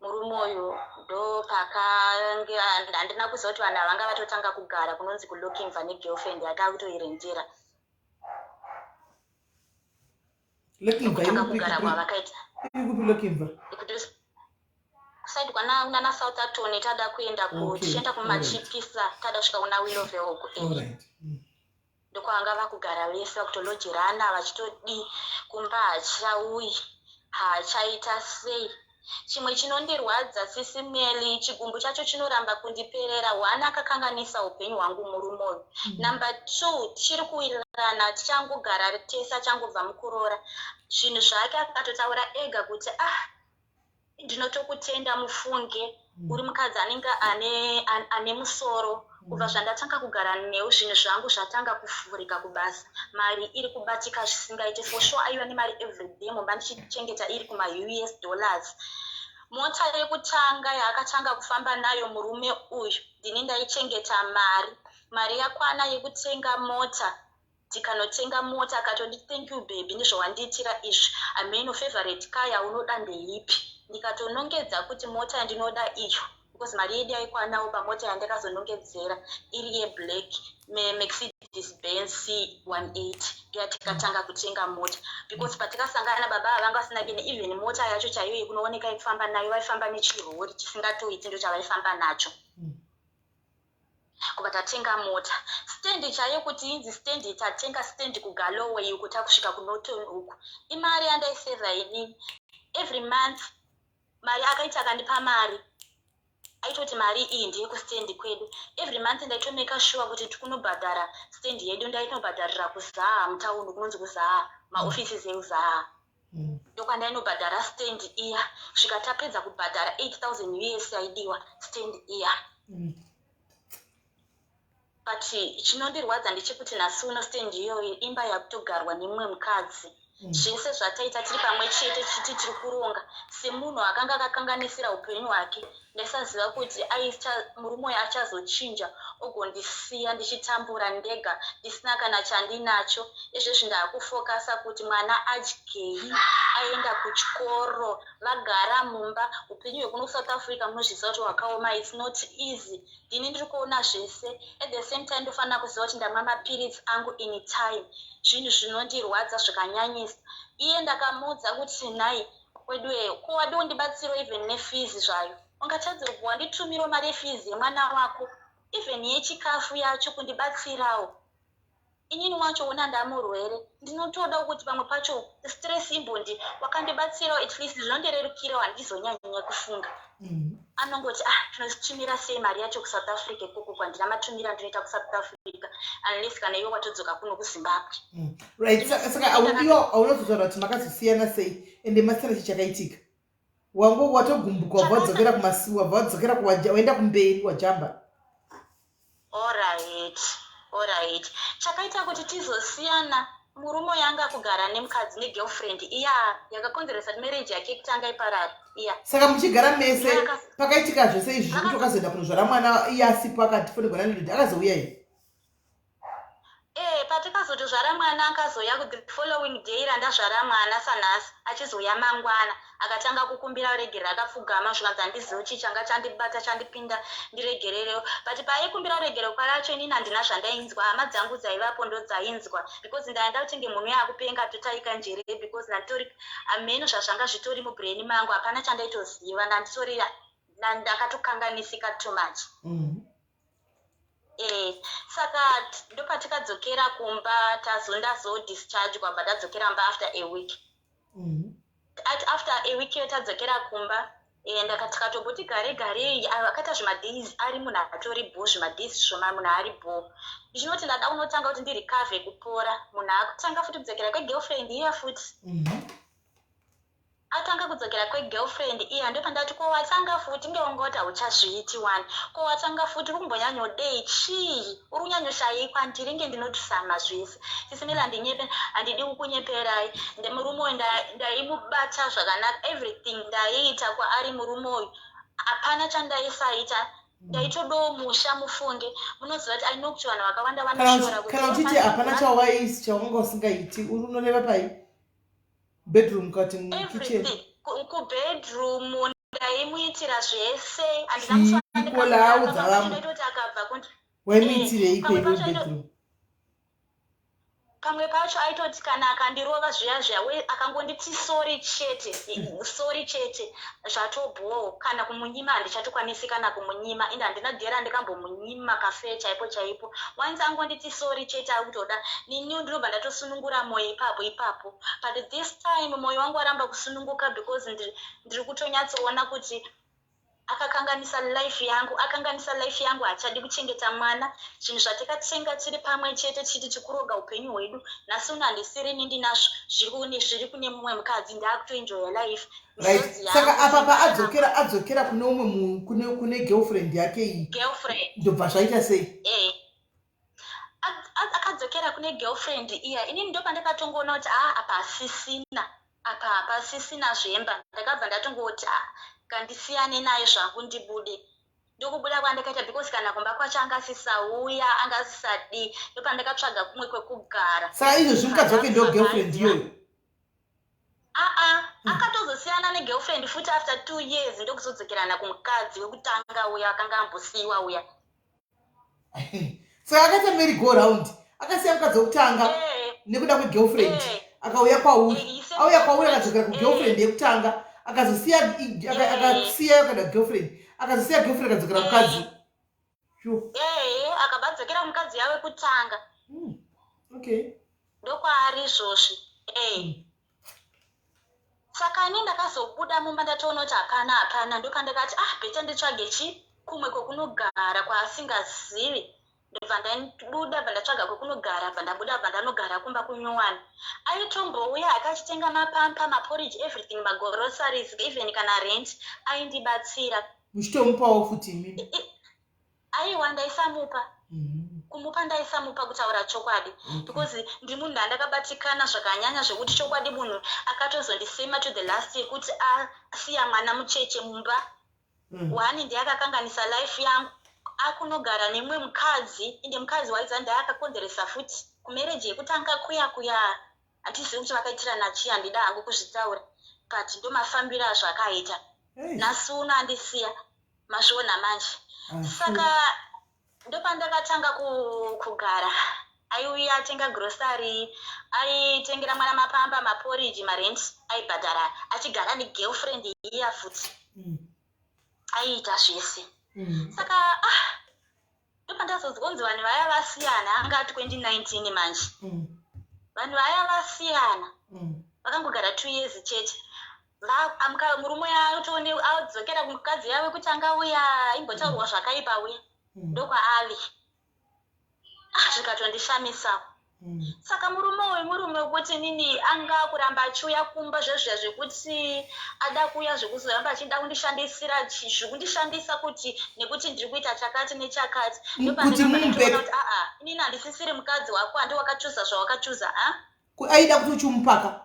murume uyu ndopakange handina kuziva kuti vanhu avanga vatotanga kugara kunonzi kulokimva negirlfriend yake akutoirendera kutanga kugara kwavakaita kusaidi kwana kunana south atone tada kuenda ku tichienda kumachipisa tada kusvika kuna willowvale uku eh. Ndokwavanga vakugara vese vakutolojerana vachitodii kumba haachauyi haachaita sei. Chimwe chinondirwadza sisi Melly chigumbu chacho chinoramba kundiperera one akakanganisa hupenyu hwangu murume uyu number two tichiri kuwirirana tichangogara tese achangobva mukuroora zvinhu zvake akatotaura ega kuti ah Ndinotokutenda mufunge uri mukadzi anenge ane, ane musoro. Kubva zvandatanga kugara newe zvinhu zvangu zvatanga kuvhurika kubasa. Mari iri kubatika zvisingaite. For sure aiva nemari everyday mumba ndichichengeta iri kumaUS dollars. Mota yekutanga yaakatanga kufamba nayo murume uyu ndini ndaichengeta mari. Mari yakwana yekutenga mota Tikanotenga mota akatonditi thank you baby nezvawandiitira izvi hameno favourite car yaunoda ndeipi ndikatonongedza kuti mota yandinoda iyo because mari yedu yaikwanawo pamota yandakazonongedzera iri yeblack Mercedes Benz C180 ndoyatikatanga kutenga mota because patikasangana baba ava vanga vasina kine even mota yacho chaiyo yekunooneka yekufamba nayo vaifamba nechirori chisingatoiti ndochavayifamba nacho mm. Kubva tatenga mota. Stand chaiyo kuti inzi stand tatenga stand kuGalloway uko takusvika kuNorton uku. Imari yandaisevha inini. Every month mari akaita akandipa mari. Aitoti mari iyi ndeyekustand kwedu. Every month ndaitomeka sure kuti tikunobhadhara stand yedu ndaitonobhadharira kuZaha mutown kunonzi kuZaha maoffices ekuZaha. Ndokwandainobhadhara stand iya kusvika tapedza kubhadhara 8000 us yaidiwa stand iya. But chinondirwadza ndechekuti nhasi uno stand iyoyo imba yakutogarwa nemumwe mukadzi. Zvese zvataita tiri pamwe chete tichiti tiri kuronga semunhu akanga akakanganisira upenyu hwake Ndaisaziva kuti murume uyu achazochinja ogondisiya ndichitambura ndega ndisina kana chandinacho. Izvezvi ndakufokasa kuti mwana adyei, aenda kuchikoro, vagara mumba. Hupenyu hwekuno kuSouth Africa munozviziva kuti hwakaoma, it's not easy. Ndini ndiri kuona zvese at the same time ndofanira kuziva kuti ndamwa mapiritsi angu in time. Zvinhu zvinondirwadza zvakanyanyisa. Iye ndakamuudza kuti nhai Weduwee ko wadii undibatsirewo even nefees zvayo ungatadze kubva wanditumirawo mari yefees yemwana wako even yechikafu yacho kundibatsirawo inini wacho wona ndamurwere ndinotoda kuti pamwe pacho stress imbondi wakandibatsirawo at least zvinondirerukirawo handizonyanya kufunga mm. Anongoti ah tinotumira sei mari yacho kuSouth Africa ikoko kwandina matumira andinoita kuSouth Africa unless kana iwe watodzoka kuno kuZimbabwe. Mm. Right saka iwe aunozotaura kuti makazosiyana sei ende masiyana chii chakaitika? Wangu watogumbuka wabva wadzokera kumasiwa wabva wadzokera waenda kumberi wajamba. Alright, alright. Chakaita kuti tizosiyana. Murume uyo anga akugara nemukadzi, negirlfriend iya yakakonzeresa kuti marriage yake yekutanga iparare iya. Saka muchigara mese, pakaitika zvese izvi zvekuti wakazoenda kunozvara mwana iye asipo, akatifonegwa nalandlord, akazouya here? Patikazotozvara mwana akazouya the following day randazvara mwana sanhasi, achizouya mangwana. Akatanga kukumbira uregerero akapfugama, zvikanzi, "Handizivi chii changa chandibata, chandipinda, ndiregererewo." But paaikumbira uregerero kwaracho, inini handina zvandainzwa. Hama dzangu dzaivapo ndo dzainzwa, because ndaenda kutenge munhu uyo akupenga, totaika njere, because ndanditori hameno zvazvanga zvitori mubrain mangu. Hapana chandaitoziva, ndanditori ndakatokanganisika too much. Saka ndopatikadzokera kumba, ndazodischargwa, but tadzokera mba after a week. After a week iyo tadzokera kumba, tikatomboti gare garei, akaita zvimadays ari munhu atori bho, zvimadays zvishoma munhu ari bho. Ndichinoti ndada kunotanga kuti ndirecover kupora, munhu akutanga futi kudzokera kwegirlfriend iya futi. Atanga kudzokera kwegirlfriend iya, ndopandati, "Ko watanga futi? Ngeungoti hauchazviiti wani. Ko watanga futi? Uri kumbonyanyodei? Chii uri kunyanyoshayei kwandiri?" Nge ndinotisama zvese. Sis Melly, handinyepe, handidi kukunyeperai. Murume uyu ndaimubata zvakanaka, everything ndaiita kwaari murume uyu, hapana chandaisaita. Ndaitodawo musha, mufunge. Munoziva kuti, I know kuti vanhu vakawanda vanoshora kuti Kana uchiti hapana chawanga usingaiti, uri unoreva pai? Bedroom kati kitchen? Everything. Kubedroom ndaimuitira zvese. Handina. Chikola audza vamwe. Nditoti akabva kundi Waimuitirei Pamwe kwedu pacho bedroom? Pamwe pacho aitoti kana akandirova zviya zviya, we akangonditi sorry chete, sorry chete, zvatobhowo. Kana kumunyima handichatokwanisi kana kumunyima. Ende handina dhera ndikambomunyima kafe chaipo chaipo. Once angonditi sorry chete, akutoda niniwo ndinobva ndatosunungura mwoyo ipapo ipapo. But this time mwoyo wangu waramba kusununguka, because ndiri kutonyatsoona kuti akakanganisa life yangu, akanganisa life yangu. Hachadi kuchengeta mwana. Zvinhu zvatakatenga tiri pamwe chete, tichiti tikuroga upenyu hwedu, nhasi uno handisirini ndinazvo, zviri kune mumwe mukadzi. Ndaakutoenjoya life. Right, saka apa paadzokera, adzokera kune umwe kune girlfriend yake iyi, Girlfriend. ndobva zvaita sei? Akadzokera kune girlfriend iya, inini ndopandakatongoona kuti a apa hasisina, apa hapasisina zvemba. Ndakabva ndatongoti, "A, kandisiyane naye zvangu, ndibude." Ndokubuda kwandakaita, because kana kumba kwacho angasisauya, angasisadii. Ndopandakatsvaga kumwe kwekugara. Saka izvozvi mukadzi wake ndo girlfriend iyoyo? Aa, akatozosiyana negirlfriend futi after 2 years, ndokuzodzokerana kumukadzi wekutanga uya akanga ambosiyiwa uya. Saka akaita merry go round, akasiya mukadzi wekutanga nekuda kwegirlfriend, akauya kwauri, auya kwauri akadzokera kugirlfriend yekutanga, akazosiya, akasiya kana girlfriend, akazosiya girlfriend, akadzokera mukadzi. Sure. Akabva adzokera kumukadzi yavo wekutanga. Ndokwaari izvozvi. Saka ini ndakazobuda mumba ndatoona kuti hapana, hapana. Ndopandakati, "Ah, better nditsvage chi kumwe kwekunogara kwaasingazivi." Ndobva ndabuda, bva ndatsvaga kwekunogara, bva ndabuda, bva ndanogara kumba kunyowani. Aitombouya akachitenga mapampers, maporridge, everything, magroceries, even kana rent aindibatsira. Muchitomupawo futi imimi? Aiwa, ndaisamupa. Kumupa ndaisamupa, kutaura chokwadi, because ndimunhu andakabatikana zvakanyanya, zvekuti chokwadi munhu akatozondisema to the last yekuti asiya mwana mucheche mumba. One, ndiye akakanganisa life yangu, akunogara nemumwe mukadzi. Inde mukadzi waiza ndiye akakonzeresa futi kumarriage yekutanga kuya kuya. Handizivi kuti vakaitirana chii, handida hangu kuzvitaura, but ndo mafambiro azvakaita. Nhasi uno andisiya, mazviona manje. Saka ndopandakatanga kugara. Aiuya atenga grocery, aitengera mwana mapampers, maporridge, marent aibhadhara, achigara negirlfriend iya futi. Aiita zvese. Saka ah, ndopandazonzwa kunzi vanhu vaya vasiyana. Anga 2019 manje. Vanhu vaya vasiyana. Vakangogara 2 years chete. Murume atone adzokera kumukadzi yavo wekutanga uya imbotaurwa zvakaipa uya. Ndokwaave. Ah, zvikatondishamisawo. Saka murume uyu, murume wekuti nini anga kuramba achiuya kumba zvezviya, zvekuti ada kuuya zvekuzoramba achida kundishandisira, zvekundishandisa kuti nekuti ndiri kuita chakati nechakati. Kuti mumupe Kuti aa, inini handisisiri mukadzi wako, handi wakachuza zvawakachuza a. Aida kuti uchimupaka?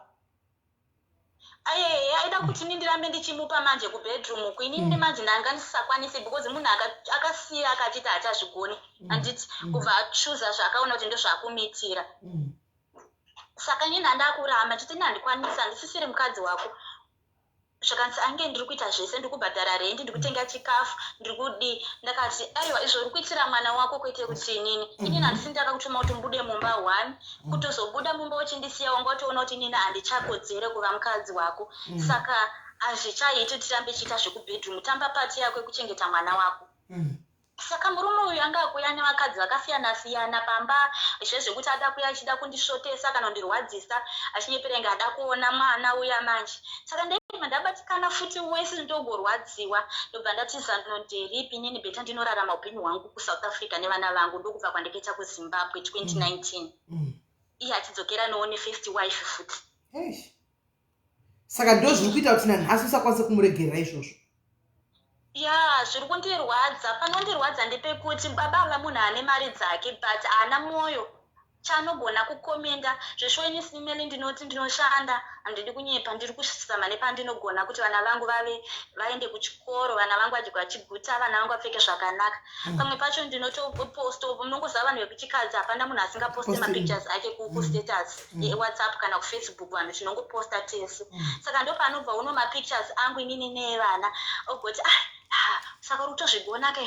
Aye, aida kuti ini ndirambe ndichimupa manje kubedroom uku. Inini manje ndanga ndisisakwanisi because munhu akasiya akachiti haachazvigoni, handiti? Kubva achuza zvaakaona kuti ndozvaakumuitira. Saka inini handakuramba chiti ini handikwanisi, handisisiri mukadzi wako. Zvakanzi ange ndiri kuita zvese, ndiri kubhadhara rendi, ndiri kutenga chikafu, ndiri kudii. Ndakati, "Aiwa, izvo uri kuitira mwana wako, kwete kuti inini. Inini handisi ndakakutuma kuti mubude mumba one. Kutozobuda mumba uchindisiya, wanga utoona kuti inini handichakodzere kuva mukadzi wako. Saka hazvichaiti tirambe chiita zvekubedroom. Tamba part yako yekuchengeta mwana wako." Saka murume uyu anga akuuya nevakadzi vakasiyana siyana pamba, zvezvekuti ada kuuya achida kundisvotesa kana kundirwadzisa, achinyepera inge ada kuona mwana uya manje. Saka ndaibva ndabatikana futi wese, ndogorwadziwa. Ndobva ndati, zano nderipi inini? Better ndinorarama upenyu hwangu kuSouth Africa nevana vangu. Ndokubva kwandikaita kuZimbabwe 2019, iye achidzokera noone first wife futi. Eish. Saka ndo zviri kuita kuti nanhasi usakwanise kumuregerera izvozvo? Ya, zviri kundirwadza, panondirwadza ndepekuti baba ava munhu ane mari dzake, but haana mwoyo. Chaanogona kukomenda zveshuwa. Ini simeli ndinoti ndinoshanda, handidi kunyepa, ndiri kusama nepandinogona kuti vana vangu vave vaende kuchikoro, vana vangu vadye vachiguta, vana vangu vapfeke zvakanaka. Pamwe pacho ndinotoposta, munongoziva vanhu vekuchikadzi, hapana munhu asingaposte mapictures ake kustatus eWhatsApp kana kuFacebook. Vanhu tinongoposta tese. Saka ndo panobva uno mapictures angu inini neevana, ogoti, "Ah ha, saka uri kutozvigona ka,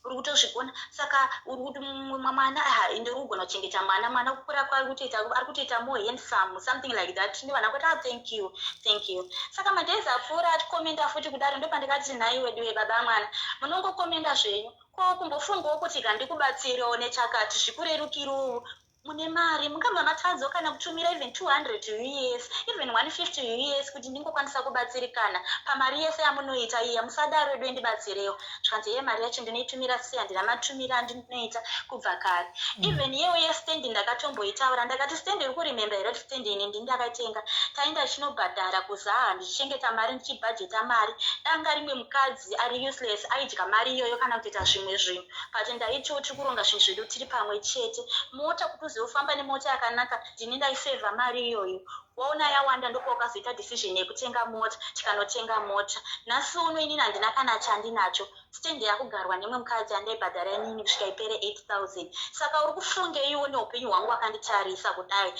uri kutozvigona. Saka uri kuti mwana ndiri kugona kuchengeta mwana, mwana kukura kwaari kutoita, ari kutoita more handsome," something like that. Nevana kuti, "Ah, thank you, thank you." Saka madays apfuura atikomenda futi kudaro. Ndopandikati, "Nhai wedu webaba mwana, munongokomenda zvenyu, ko kumbofungawo kuti kandikubatsirewo nechakati zvikurerukirewo? Mune mari, mungabva matadzawo kana kutumira even 200 US, even 150 US, kuti ndingokwanisa kubatsirikana pamari yese yamunoita iya. Musadaro edu, endibatsirewo." Zvikanzi, "Ye, mari yacho ndinoitumira sei? Handina matumiro andinoita kubva kare." Even iyewo yestand ndakatomboitaura. Ndakati, "Stand, uri kuremember here kuti stand ini ndini ndakaitenga? Taenda chinobhadhara kuzaha, ndichichengeta mari, ndichibhajeta mari. Danga rimwe mukadzi ari useless aidya mari iyoyo kana kutoita zvimwe zvinhu, but ndaitiwo tiri kuronga zvinhu zvedu tiri pamwe chete. Mota, kuti uzofamba nemota yakanaka, ndini ndaisevha mari iyoyo. Waona yawanda, ndopaukazoita decision yekutenga mota. Tikanotenga mota. Nhasi uno inini handina kana chandinacho. Stand yakugarwa nemwe mukadzi andaibhadhara inini kusvika ipere 8000. Saka uri kufungeiwo neupenyu hwangu wakanditarisa kudai?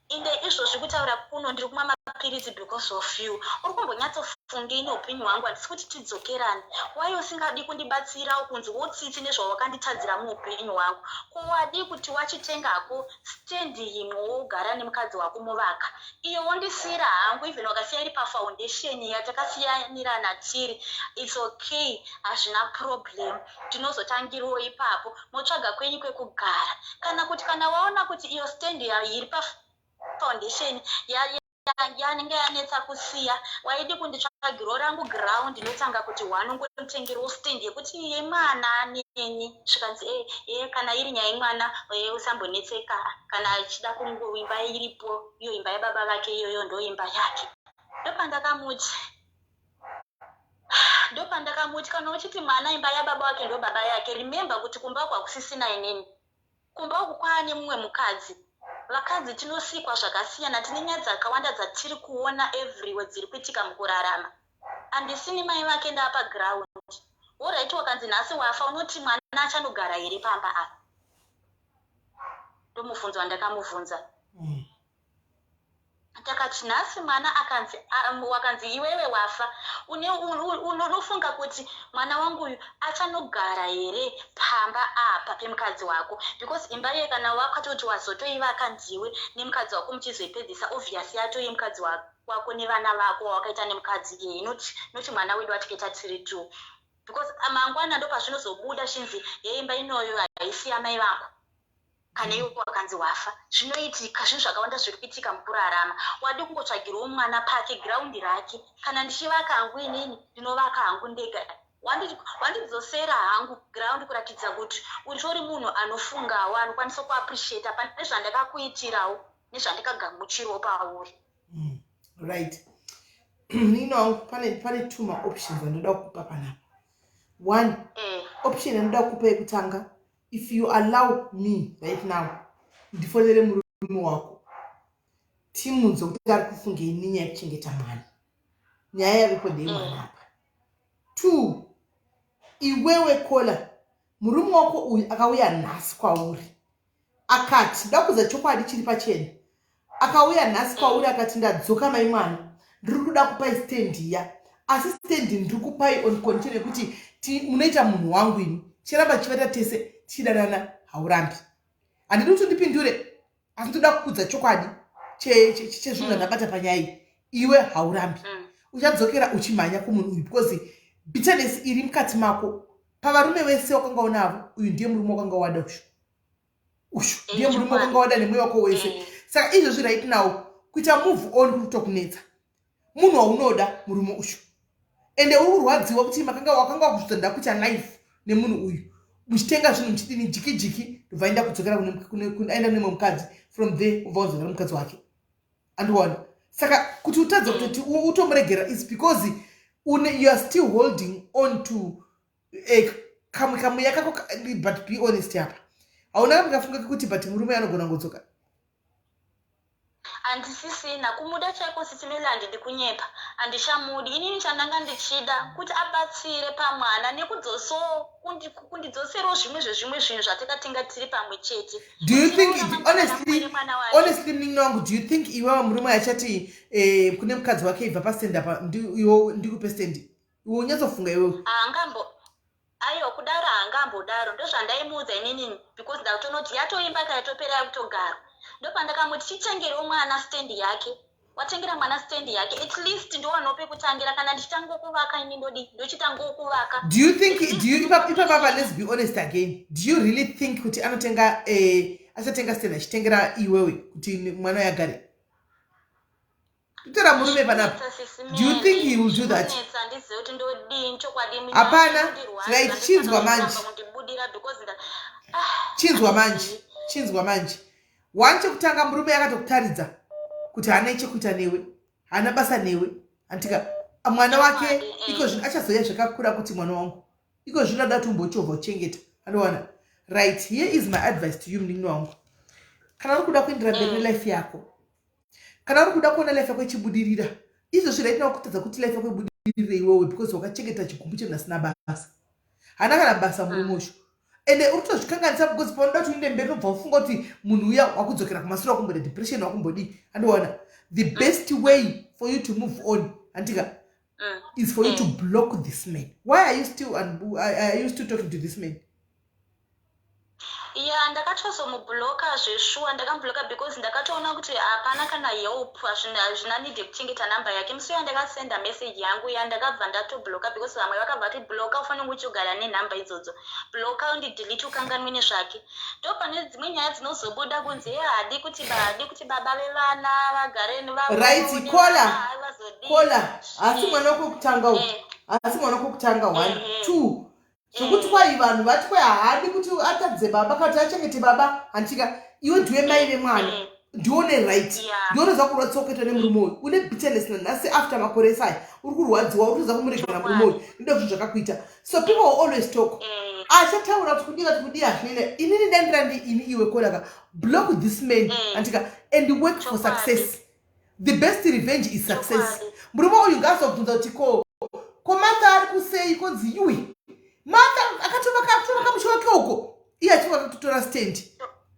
Inde izvozvi kutaura kuno ndiri kumwa mapiritsi because of you. Uri kumbonyatsofungei neupenyu hwangu? Handisi kuti tidzokerane. Wai usingadi kundibatsirawo, kunzwawo tsitsi nezvawakanditadzira muupenyu hwangu? Ko wadi kuti wachitengako stand imwe, wogara nemukadzi wako muvaka iyo, wondisiyira hangu? Even wakasiya iri pafoundation yatakasiyanirana tiri, it's okay, hazvina problem. Tinozotangiriwo ipapo, motsvaga kwenyu kwekugara. Kana kuti kana waona kuti iyo stand iri pafoundation yanenge yanetsa kusiya, waidi kunditsvagirawo rangu ground, ndinotanga kuti one, ungonditengerawo stand yekuti yemwana neni." Zvikanzi, "E e, kana iri nyaya yemwana, usambonetseka. Kana achida kungoimba iripo, iyo imba yababa vake iyoyo, ndo imba yake." Ndopandakamuti, "Kana uchiti mwana imba yababa wake ndo baba yake, remember kuti kumba uku hakusisina inini. Kumba uku kwaane mumwe mukadzi. Vakadzi tinosikwa zvakasiyana, tine nyaya dzakawanda dzatiri kuona everywhere dziri kuitika mukurarama. Handisini mai vake ndapa ground. Alright, wakanzi nhasi wafa, unoti mwana achanogara here pamba apa?" Ndomubvunzo wandakamubvunza. Takati, "Nhasi mwana akanzi wakanzi iwewe wafa, unofunga kuti mwana wangu uyu achanogara here pamba apa pemukadzi wako? Because imba iye kana wakatoti wazotoivaka ndiwe nemukadzi wako muchizoipedzisa, obvious yatoi mukadzi wako nevana vako wawakaita nemukadzi iyeye, noti mwana wedu watikaita tiri two. Because mangwana ndo pazvinozobuda chinzi yeimba inoyo haisi yamai vako kana iwe wakanzi wafa. Zvinoitika, zvinhu zvakawanda zviri kuitika mukurarama. Wadi kungotsvagirawo mwana pake ground rake? Kana ndichivaka hangu inini, ndinovaka hangu ndega. Wandidzosera hangu ground kuratidza kuti uritori munhu anofungawo, anokwanisa kuappreciata pane zvandakakuitirawo nezvandakagamuchirawo pauri." Right, pane two maoptions andoda kukupa panapa. One option yandoda kukupa yekutanga, if you allow me right now, ndifonere murume wako. Timunzwe kuti ari kufungei nenyaya yekuchengeta mwana. Nyaya yavepo ndeyemwana apa. Two, iwewe Kola, murume wako uyu akauya nhasi kwauri akati, ndakuudza chokwadi chiri pachena, akauya nhasi kwauri akati, ndadzoka mai mwana, ndiri kuda kupai stand iya, asi stand ndiri kupai on condition yekuti munoita munhu wangu ini, chiramba tichivata tese tichidanana, haurambi. Handidi kuti undipindure, asi ndoda kukuudza chokwadi chezvinhu zvandabata panyaya iyi. Iwe haurambi, uchadzokera uchimhanya kumunhu uyu because bitterness iri mukati mako. Pavarume vese wakanga unavo, uyu ndiye murume wakanga wada, ushu ushu ndiye murume wakanga wada nemweya wako wese. Saka izvozvi right now kuita move on kuri kutokunetsa. Munhu waunoda murume ushu, ende uri kurwadziwa kuti makanga wakanga wakuzvita ndakuita life nemunhu uyu, muchitenga zvinhu, muchidini, jiki jiki, ndobva aenda kudzokera aenda kune mumwe mukadzi. From there ubva wadzokera mukadzi wake, andiona. Saka kuti utadze kutoti utomuregera is because you are still holding on to kamwe kamweya kako. But be honest apa, hauna kamwe kafunga kekuti but murume anogona ngodzoka? Handisisina kumuda chaiko, Sisi Meli, handidi kunyepa, handichamudi. Inini chandanga ndichida kuti abatsire pamwana nekudzosawo kundidzoserawo zvimwe zvezvimwe zvinhu zvatakatenga tiri pamwe chete. Do you think, honestly, munin'ina wangu, do you think iwewa murume achati kune mukadzi wake, ibva pastand apa, iwe ndikupe stand? Iwe unyatsofunga iwewe. Haangambo, aiwa, kudaro haangambodaro. Ndozvandaimuudza inini because ndakutonoti yatoimba kayatopera yakutogarwa. Ndopandakamuti chitengerewo mwana stand yake. Watengera mwana stand yake, at least ndowanawo pekutangira. Kana ndichitangokuvaka ini ndodi ndochitangokuvaka. Do you think, do you, ipapapa, let's be honest again, do you really think kuti anotenga, achatenga stand achitengera iwewe kuti mwana uyagare? Kutora murume panapa, do you think he will do that? Handizivi kuti ndodini chokwadi. Hapana. Right, chinzwa manje. Kundibudira because Chinzwa manje, chinzwa manje. One, chekutanga, murume akatokutaridza kuti haana chekuita newe, haana basa newe, antika mwana wake. Iko zvino achazoya zvakakura kuti mwana wangu, iko zvino ada kuti umbochovha uchengeta, andowana. Right, here is my advice to you, munin'ina wangu. Kana uri kuda kuendera mberi nelife yako, kana uri kuda kuona life yako ichibudirira, izvozvi right now kutadza kuti life yako ibudirire iwewe because wakachengeta chigumbu chemunhu asina basa, haana kana basa murume ucho, ende uri kutozvikanganisa because paunoda kuti uende mberi unobva ufunga kuti munhu uya wakudzokera kumasure, wakumboda depression, wakumbodii, andiona. The best way for you to move on, handika, is for you to block this man. Why are you still talking to this man? Ya, ndakatozomubloka zveshuwa. Ndakamubloka because ndakatoona kuti hapana kana help, hazvina need yekuchengeta namba yake. Musi uya ndakasenda message yangu ya, ndakabva ndatobloka because vamwe vakabva vati, "Bloka, ufanira uchigara nenhamba idzodzo, bloka, undidelete, ukanganwe nezvake." Ndo pane dzimwe nyaya dzinozobuda kunzi ye haadi kuti baba vevana vagare. Right, Kola, Kola, hasi mwana wekutanga uyu, hasi mwana wekutanga, one. Two, zvokuti kwai vanhu vati kwai haadi kuti atadze baba kana kuti achengete baba, handitika. Iwe ndiwe mai vemwana, ndione right, ndiwe unoziva kurwadziwa kuitwa nemurume uyu. Une bitterness nanhasi after makore esaya, uri kurwadziwa, uri kutoziva kumuregera murume uyu ndoda kuti zvakakuita. So people will always talk. Achataura kuti kudii, kati kudii, hazvinene. Inini dandira ndi ini iwe Kolaka, block this man, andika, and work for success. The best revenge is success. Murume uyu ngaazobvunza kuti ko Martha ari kusei? Konzi iwe Martha akatovaka musha wake uko, iye achivaka kutotora stand,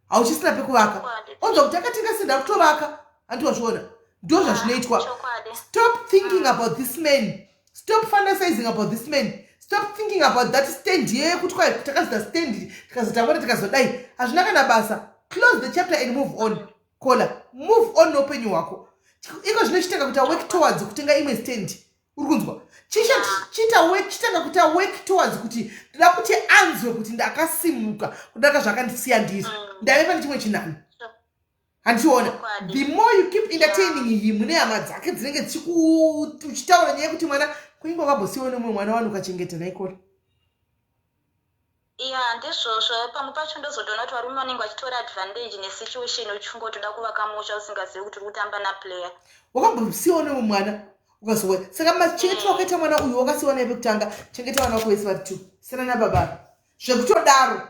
hauchisina pekuvaka. Onzwa kuti akatenga stand, akutovaka, handiwazviona. Ndo zvazvinoitwa. Stop thinking about this man, stop fantasizing about this man, stop thinking about that stand yekuti kwai takazoita stand, tikazoita mota, tikazodai. Hazvina kana basa. Close the chapter and move on, Kola. Move on neupenyu hwako. Iko zvino chitanga kuita work towards kutenga imwe stand, uri kunzwa? Chiita work, chitanga kuita work towards kuti ndoda kuti anzwe kuti ndakasimuka kudarika zvakandisiya ndiri. Ndave pane chimwe chinhano, handichiona. The more you keep entertaining him nehama dzake dzinenge uchitaura nyaya yekuti mwana kunyange wakambosiyiwa nemumwe mwana wani ukachengeta naikona. Ya, ndizvozvo. Pamwe pacho ndozotoona kuti varume vanenge vachitora advantage nesituation, uchifunga kuti uda kuvaka musha usingazivi kuti uri kutamba naplayer. Wakambosiyiwa nemumwe mwana ukazowa, saka machengetero wakaita mwana uyu wakasiyiwa naye pekutanga, chengeta vana vako vese vari two, siyana nababa zvekutodaro.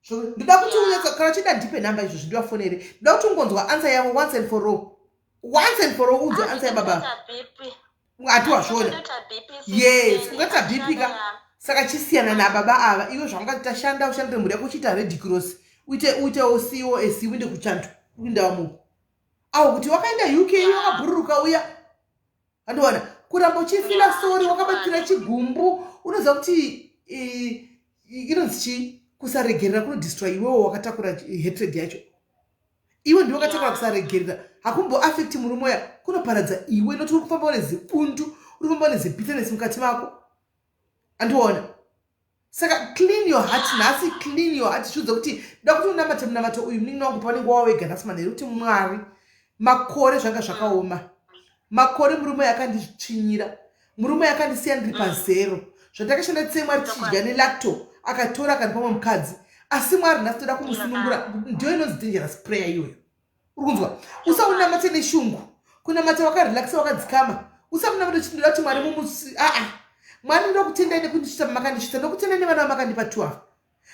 Ndoda kuti unyatsa, kana uchida ndipe nhamba izvozvi ndivafonere. Ndoda kuti ungonzwa answer yavo once and for all. Once and for all, udze answer yababa. Ati wazviona. Yes, ungaita BP ka. Saka chisiyana nababa ava iwe zvawangati tashanda ushandire mhuri yako uchiita red cross uite uitewo cos uinde kuchanto uinda wamuko awo kuti wakaenda UK wakabhururuka uya andiwana kuramba uchifila sori wakabatira chigumbu unoziva kuti inonzi chii kusaregerera kunodestroy iwewo wakatakura hatred yacho. Iwe ndiwe wakatakura kusaregerera hakumboaffect murume uya, kunoparadza iwe noti uri kufamba une zibundu, uri kufamba une zibitterness mukati mako. Andiona. Saka clean your heart nhasi, clean your heart. Zviudza kuti da kuti unamate munamato uyu munin'ina wangu paunenge wawega nhasi manheru kuti Mwari, makore zvanga zvakaoma, makore murume uyu akanditsvinyira, murume uyu akandisiya ndiri pazero, zvandakashanda tse Mwari tichidya nelacto, akatora akandipa mumwe mukadzi, asi Mwari nhasi toda kumusunungura. Ndiyo inonzi dangerous prayer iyoyo. Uri kunzwa? Usaunamate neshungu, kunamata wakarelaxa wakadzikama. Usamunamata uchiti ndoda kuti Mwari mumusi. Aa, Mwari ndinokutendai nekundisvitsa pamakandisvitsa, ndokutendai nevana vamakandipa two ava.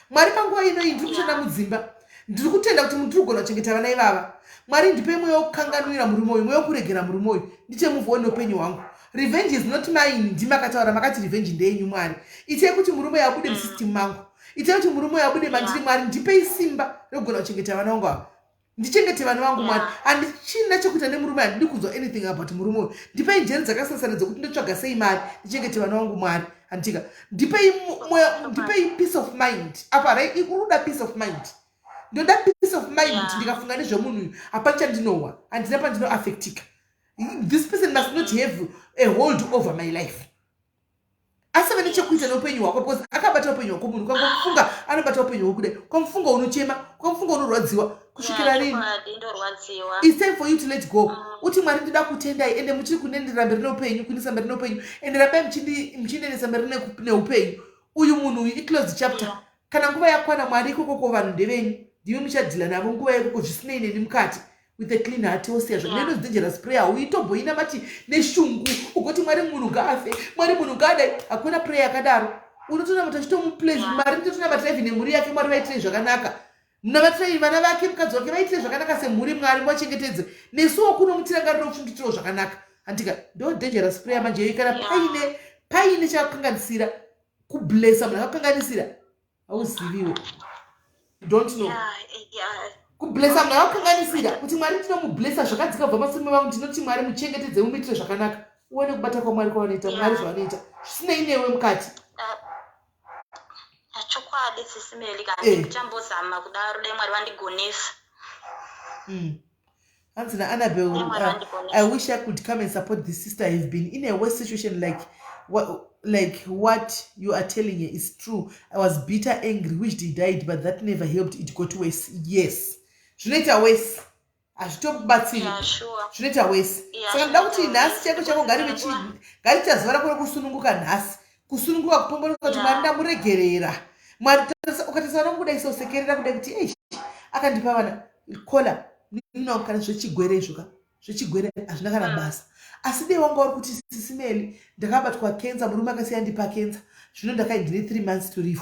Mwari, panguva ino iyi ndiri kushanda mudzimba, ndiri kutenda kuti ndiri kugona kuchengeta vana ivava. Mwari, ndipei mweya wekukanganwira murume uyu, mweya wekuregera murume uyu, ndiite move on neupenyu hwangu. Revenge is not mine, ndimakataura makati revenge ndeyenyu. Mwari, itei kuti murume uyu abude musystem mangu, itei kuti murume uyu abude mandiri. Mwari, ndipei simba rekugona kuchengeta vana vangu ava, ndichengete vana vangu. Mwari, handichina chekuita nemurume, handidi kunzwa anything about murume uyu. Ndipei njeri dzakasiyana dzekuti ndotsvaga sei mari ndichengete vana vangu. Mwari, handika ndipei mweya, ndipei peace of mind apa. Right, uri kuda peace of mind? Ndoda peace of mind kuti ndikafunga nezvemunhu uyu hapana chandinohwa, handina pandinoaffectika. This person must not have a hold over my life, asave nechekuita neupenyu hwako, because akabata upenyu hwako munhu. Ukangomufunga anobata upenyu hwako kudai, ukamufunga unochema, ukamufunga unorwadziwa. Kusvikira rini? Chokwadi, ndorwadziwa. It's time for you to let go. Uti, Mwari, ndida kutendai ende muchiri kunendera mberi neupenyu, kunisa mberi neupenyu, ende rambai muchindiendesa mberi neupenyu. Uyu munhu uyu iclosed chapter. Kana nguva yakwana, Mwari, ikokoko vanhu ndevenyu, ndimi muchadhila navo nguva ikoko, zvisinei neni mukati. With a clean heart osiya zvo. Neno dangerous prayer hauitomboinamati neshungu ugoti, Mwari, munhu ngaafe, Mwari, munhu ngaadai. Hakuna prayer yakadaro. Unotonamata uchitomuplace. Mwari, nditotonamatira even nemhuri yake. Mwari, vaitirei zvakanaka, munamatirai vana vake, mukadzi wake, vaitirei zvakanaka semhuri. Mwari, muvachengetedze, nesuwo kuno mutirangariro kuchinditirawo zvakanaka. Handika ndo dangerous prayer manje iyo. Kana paine chakakanganisira, kublessa munhu akakanganisira, hauziviwo, don't know. Kublessa munhu akakanganisira kuti, Mwari, ndinomublessa zvakadzika kubva masume vangu, ndinoti, Mwari, muchengetedze, mumuitire zvakanaka. Uone kubata kwaMwari kwavanoita. Mwari zvavanoita zvisinei newe mukati. Chokwadi, Sisi Meli, kana ndichambozama kudaro, dai Mwari vandigonesa. Hanzi naAnnabel, Dai Mwari vandigonesa. "I wish I could come and support this sister. I've been in a worse situation. Like what you are telling her is true. I was bitter, angry, wished he died, but that never helped. It got worse." Yes, zvinoita worse, hazvitokubatsiri. Zvinoita worse. Saka ndoda kuti zvinoita nhasi worse. Chako chako ngarive ngariita zuva rako rekusununguka nhasi, kusununguka, kupombonoka kuti, Mwari, ndamuregerera. Mwari, ukatarisa vana kudai sosekerera kudai kuti, ei, akandipa vana kola nino. Kana zvechigwere izvo ka, zvechigwere hazvina kana basa. Asi dei wanga uri kuti, Sisi Meli, ndakabatwa kenza, murume akasiya ndipa kenza, zvino ndakai ndine 3 months to live,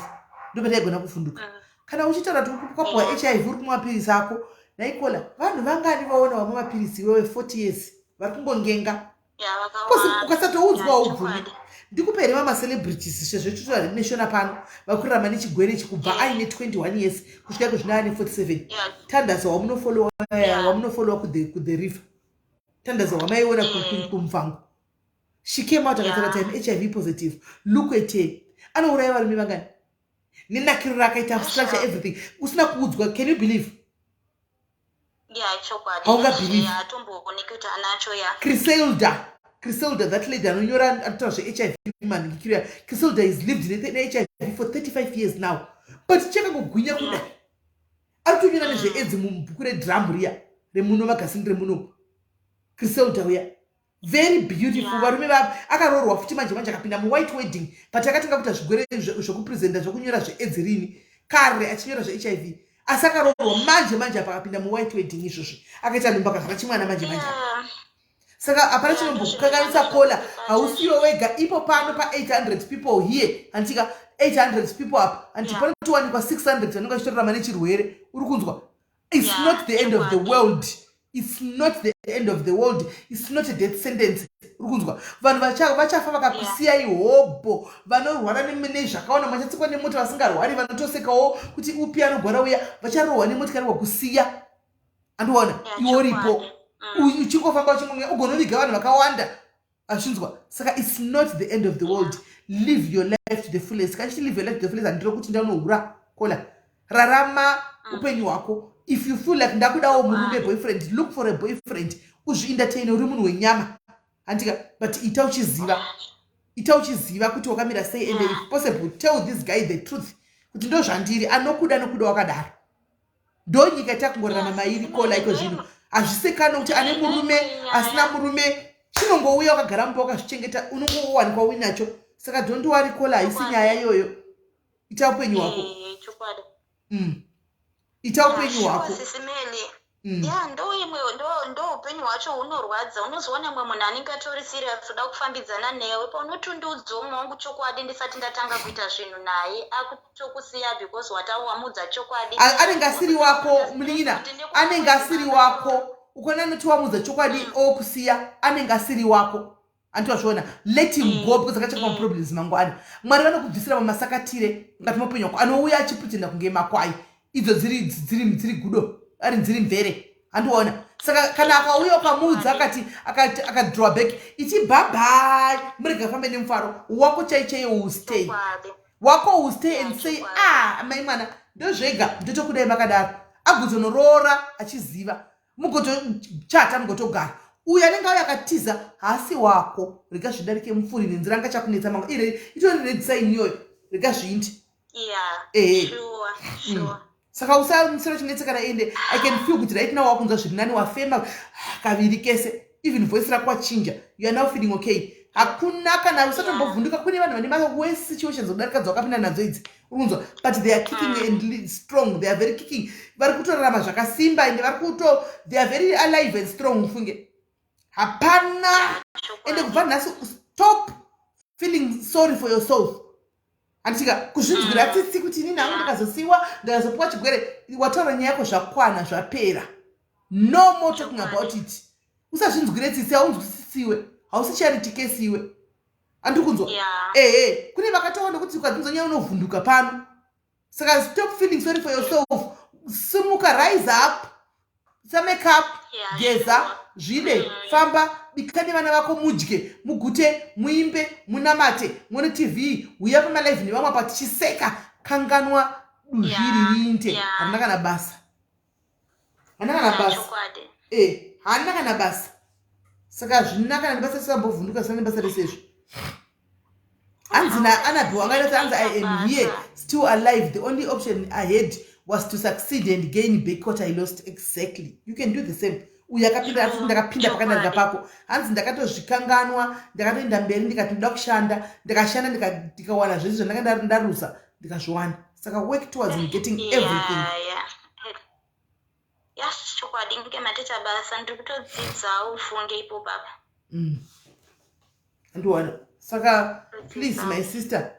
ndopataigona kuvhunduka. Kana uchitaura kuti ukapuwa HIV, uri kumwa mapirisi ako naikola, vanhu vangani vaona vamwe mapirisi iwewe 40 years vari kungongenga? Because Vakawanda. ukasatoudzwa haubvumi. Chokwadi. Ndikupe here mamacelebrities sezvo titora neshona pano vakurarama nechigwere ichi kubva aine 21 years kusvika kuzvino aine 47? Tandaza wamunofolowa, wamunofolowa kuThe River, Tandaza wamaiona kuMuvhango, she came out akataura kuti, "I'm HIV positive." Look at her, anouraya varume vangani nenakiro rakaita, structure, everything. Usina kuudzwa, can you believe? Yeah, chokwadi. Haungabelieve. Hatombooneki kuti anacho, ya. Criselda, Criselda, that lady anonyora, anotaura zveHIV manhikiro. Criselda is lived neHIV for 35 years now, but chakangogwinya kudai. Ari kutonyora nezveAIDS mubhuku reDrum riya remuno, magazini remuno. Criselda uya, very beautiful. Varume akaroorwa futi manje manje, akapinda muwhite wedding, but akatanga kuita zvigwere zvokupresenta, zvokunyora zveAIDS rini kare, achinyora zveHIV, asi akaroorwa manje manje apa, akapinda muwhite wedding izvozvi, akaita nhumbu, akazvara chimwana manje manje apa. Saka hapana chinombokukanganisa kola, hausiwe wega ipo pano pa800 people here, handitika 800 people apa, handiti? Panotowanikwa 600 vanenge vachitorarama nechirwere. Uri kunzwa? It's not the end of the world. It's not the end of the world, it's not a death sentence. Uri kunzwa? Vanhu vachafa vakakusiyai hobho, vanorwara nezvakaona, vachatsikwa nemota, vasingarwari vanotosekawo kuti upi anogwara uya, vacharohwa nemotikari wakusiya. Andiona iwe uripo, uchingofamba, uchingomya, ugonoviga vanhu vakawanda achinzwa. Saka it's not the end of the world. Live your life to the fullest. Kana chiti live your life to the fullest, handiro kuti ndanohura kola. Rarama upenyu hwako. If you feel like ndakudawo murume, boyfriend, look for a boyfriend, uzvientertain. Uri munhu wenyama, handika? But ita uchiziva, ita uchiziva kuti wakamira sei, and if possible, tell this guy the truth kuti ndo zvandiri. Anokuda nokuda wakadaro. Ndo nyika yatakungorarama mairi kola iko zvino. Hazvisekani kuti ane murume, asina murume, chinongouya. Wakagara mumba wakazvichengeta, unongowanikwa uinacho. Saka don't worry kola, haisi nyaya iyoyo. Ita upenyu hwako. Chokwadi. Ita upenyu hwako. Sisi Meli. Ya, ndo imwe ndo upenyu hwacho hunorwadza. Unozoona mumwe munhu anenge atori serious, uda kufambidzana newe, paunotundudzwa umwe wangu chokwadi, ndisati ndatanga kuita zvinhu naye, akutokusiya because wamudza chokwadi. Anenge asiri wako, munin'ina, anenge asiri wako. Ukona anoti wamudza chokwadi okusiya, anenge asiri wako. Anditwazviona, let him go, because akachaka maproblems mangwana. Mwari vanokubvisira mamasakatire mukati meupenyu hwako. Anouya achipretenda kunge makwai, idzo dziri gudo, ari dziri mvere. Handiona? Saka kana akauya ukamuudza, akati akadraw back, iti bye, murege afambe nemufaro wako. Chai chaiyo will stay. Wako will stay and say, "Ah, mai mwana, ndozvega, ndotokudai makadaro." Agozonoroora achiziva, mugotochata, mugotogara. Uyu anenge auya akatiza haasi wako. Rega zvidarike mupfuri nenzira angachakunetsa mangu ire itori red sign iyoyo. Rega zviindi. Ehe. Saka usamusoro chinetsekana. Ende I can feel kuti right now wakunzwa zviri nani, wafema kaviri kese, even voice rako wachinja. You are now feeling okay. Hakuna kana, usatombovhunduka. Kune vanhu vane maworse situations kudarika dzawakapinda nadzo idzi, uri kunzwa? But they are kicking and strong. They are very kicking, vari kutorarama zvakasimba, ende vari kuto they are very alive and strong. Mufunge, hapana. Ende kubva nhasi, stop feeling sorry for yourself, handitika? Kuzvinzwira tsitsi kuti inini hangu ndikazosiyiwa, ndikazopiwa chigwere. Wataura nyaya yako, zvakwana, zvapera. No more talking about it. Usazvinzwire tsitsi, haunzwisisiwe, hausi charity case iwe. Handiri kunzwa? Ehe, kune vakatowanda kuti ukadzinzwa nyaya unovhunduka pano. Saka stop feeling sorry for yourself. Simuka, rise up, samakeup, geza, zvide, famba, bika nevana vako, mudye, mugute, muimbe, munamate, muone TV, uya pamalive nevamwe apa tichiseka. Kanganwa duzvi ririnte. Harina kana basa, harina kana basa. E, haana kana basa. Saka zvina kana nebasa, tisambovhunduka, zvisina nebasa rese izvo. Hanzi naAnabel wangaita, hanzi, "I am here, still alive. The only option I had was to succeed and gain back what I lost." Exactly, you can do the same. Uyu akapinda ati ndakapinda pakandarika pako. Hanzi ndakatozvikanganwa, ndakatoenda mberi, ndikati ndoda kushanda. Ndikashanda, ndikawana zvese zvandanga ndaruza, ndikazviwana. Saka work towards in getting everything. Yes, chokwadi, nge maticha basa, ndiri kutodzidzawo ufunge ipo papa. Andiwana. Saka please, my sister,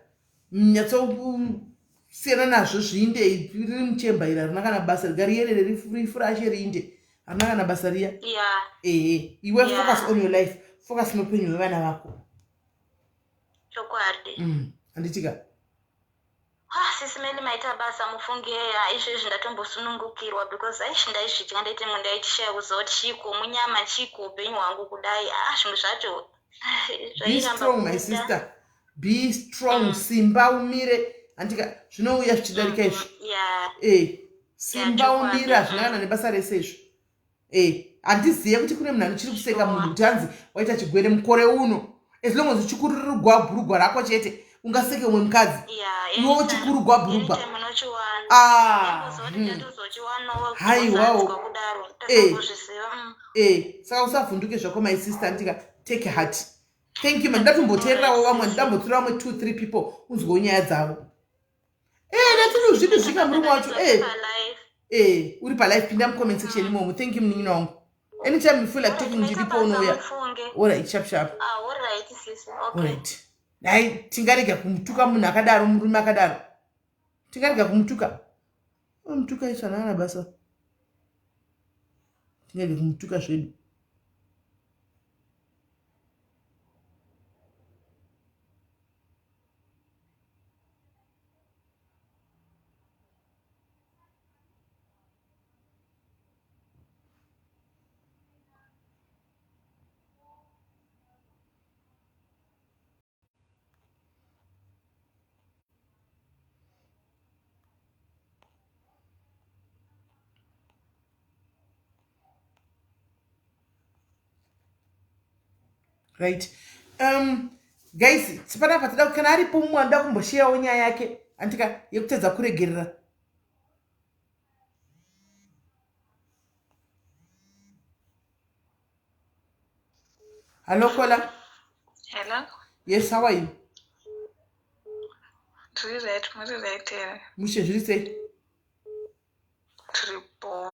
nyatsosiyana nazvo, zviinde. Riri muchemba iri, harina kana basa. Riga riyerere, rifurashe, riinde, harina kana basa riya. Ehe, iwe focus on your life, focus neupenyu hwevana vako. Chokwadi. Handitika? Ah, sisi Meli, maita basa mufunge. Izvezvi ndatombosunungukirwa because aishi ndaizvidya, ndaiti ndaitishaya kuziva kuti chiko munyama, chiko upenyu hwangu kudai. Ah, zvimwe zvacho Be zvairamba strong, my kubuda. sister, be strong. Simba umire, handika? Zvinouya zvichidarika izvi. E, simba, umire, hazvina kana nebasa rese izvo. E, handizive kuti kune munhu anochiri kuseka munhu kuti hanzi waita chigwere mukore uno. As long as uchikururugwa bhurugwa rako chete, ungaseke umwe mukadzi iwe Anytime, uchikurugwa bhurugwa? anytime unochiwana. Ah, Ndambozoti ndatozochiwanawo Haiwawo. kuzadzwa kudaro, tatambozviziva. E, saka usavhunduke zvako, my sister, ndika? Take heart. Thank you, man. Ndatomboteererawo vamwe, ndamboteera vamwe two three people, unzwewo nyaya dzavo. E, ndatiri zvipi zvika murume wacho e. Palife. E, uri palife, pinda mucomment section imomo. Thank you, munin'ina wangu. Anytime you feel like talking, ndiripo, unouya. Mufunge. Alright, sharp sharp. Ah, alright sisi, okay. Alright. Dai tingarega kumutuka munhu akadaro, murume akadaro, tingarega kumutuka? Mutuka izvo, hana kana basa. Tingade kumutuka zvedu. Right, guys, panapa toda kana aripo mumwe anoda kumbosheyawo nyaya yake andika yekutadza kuregerera. Hello, caller. Hello. Yes, how are you? Tiri right, muri right here. Mushe, zviri sei? Tiri bo.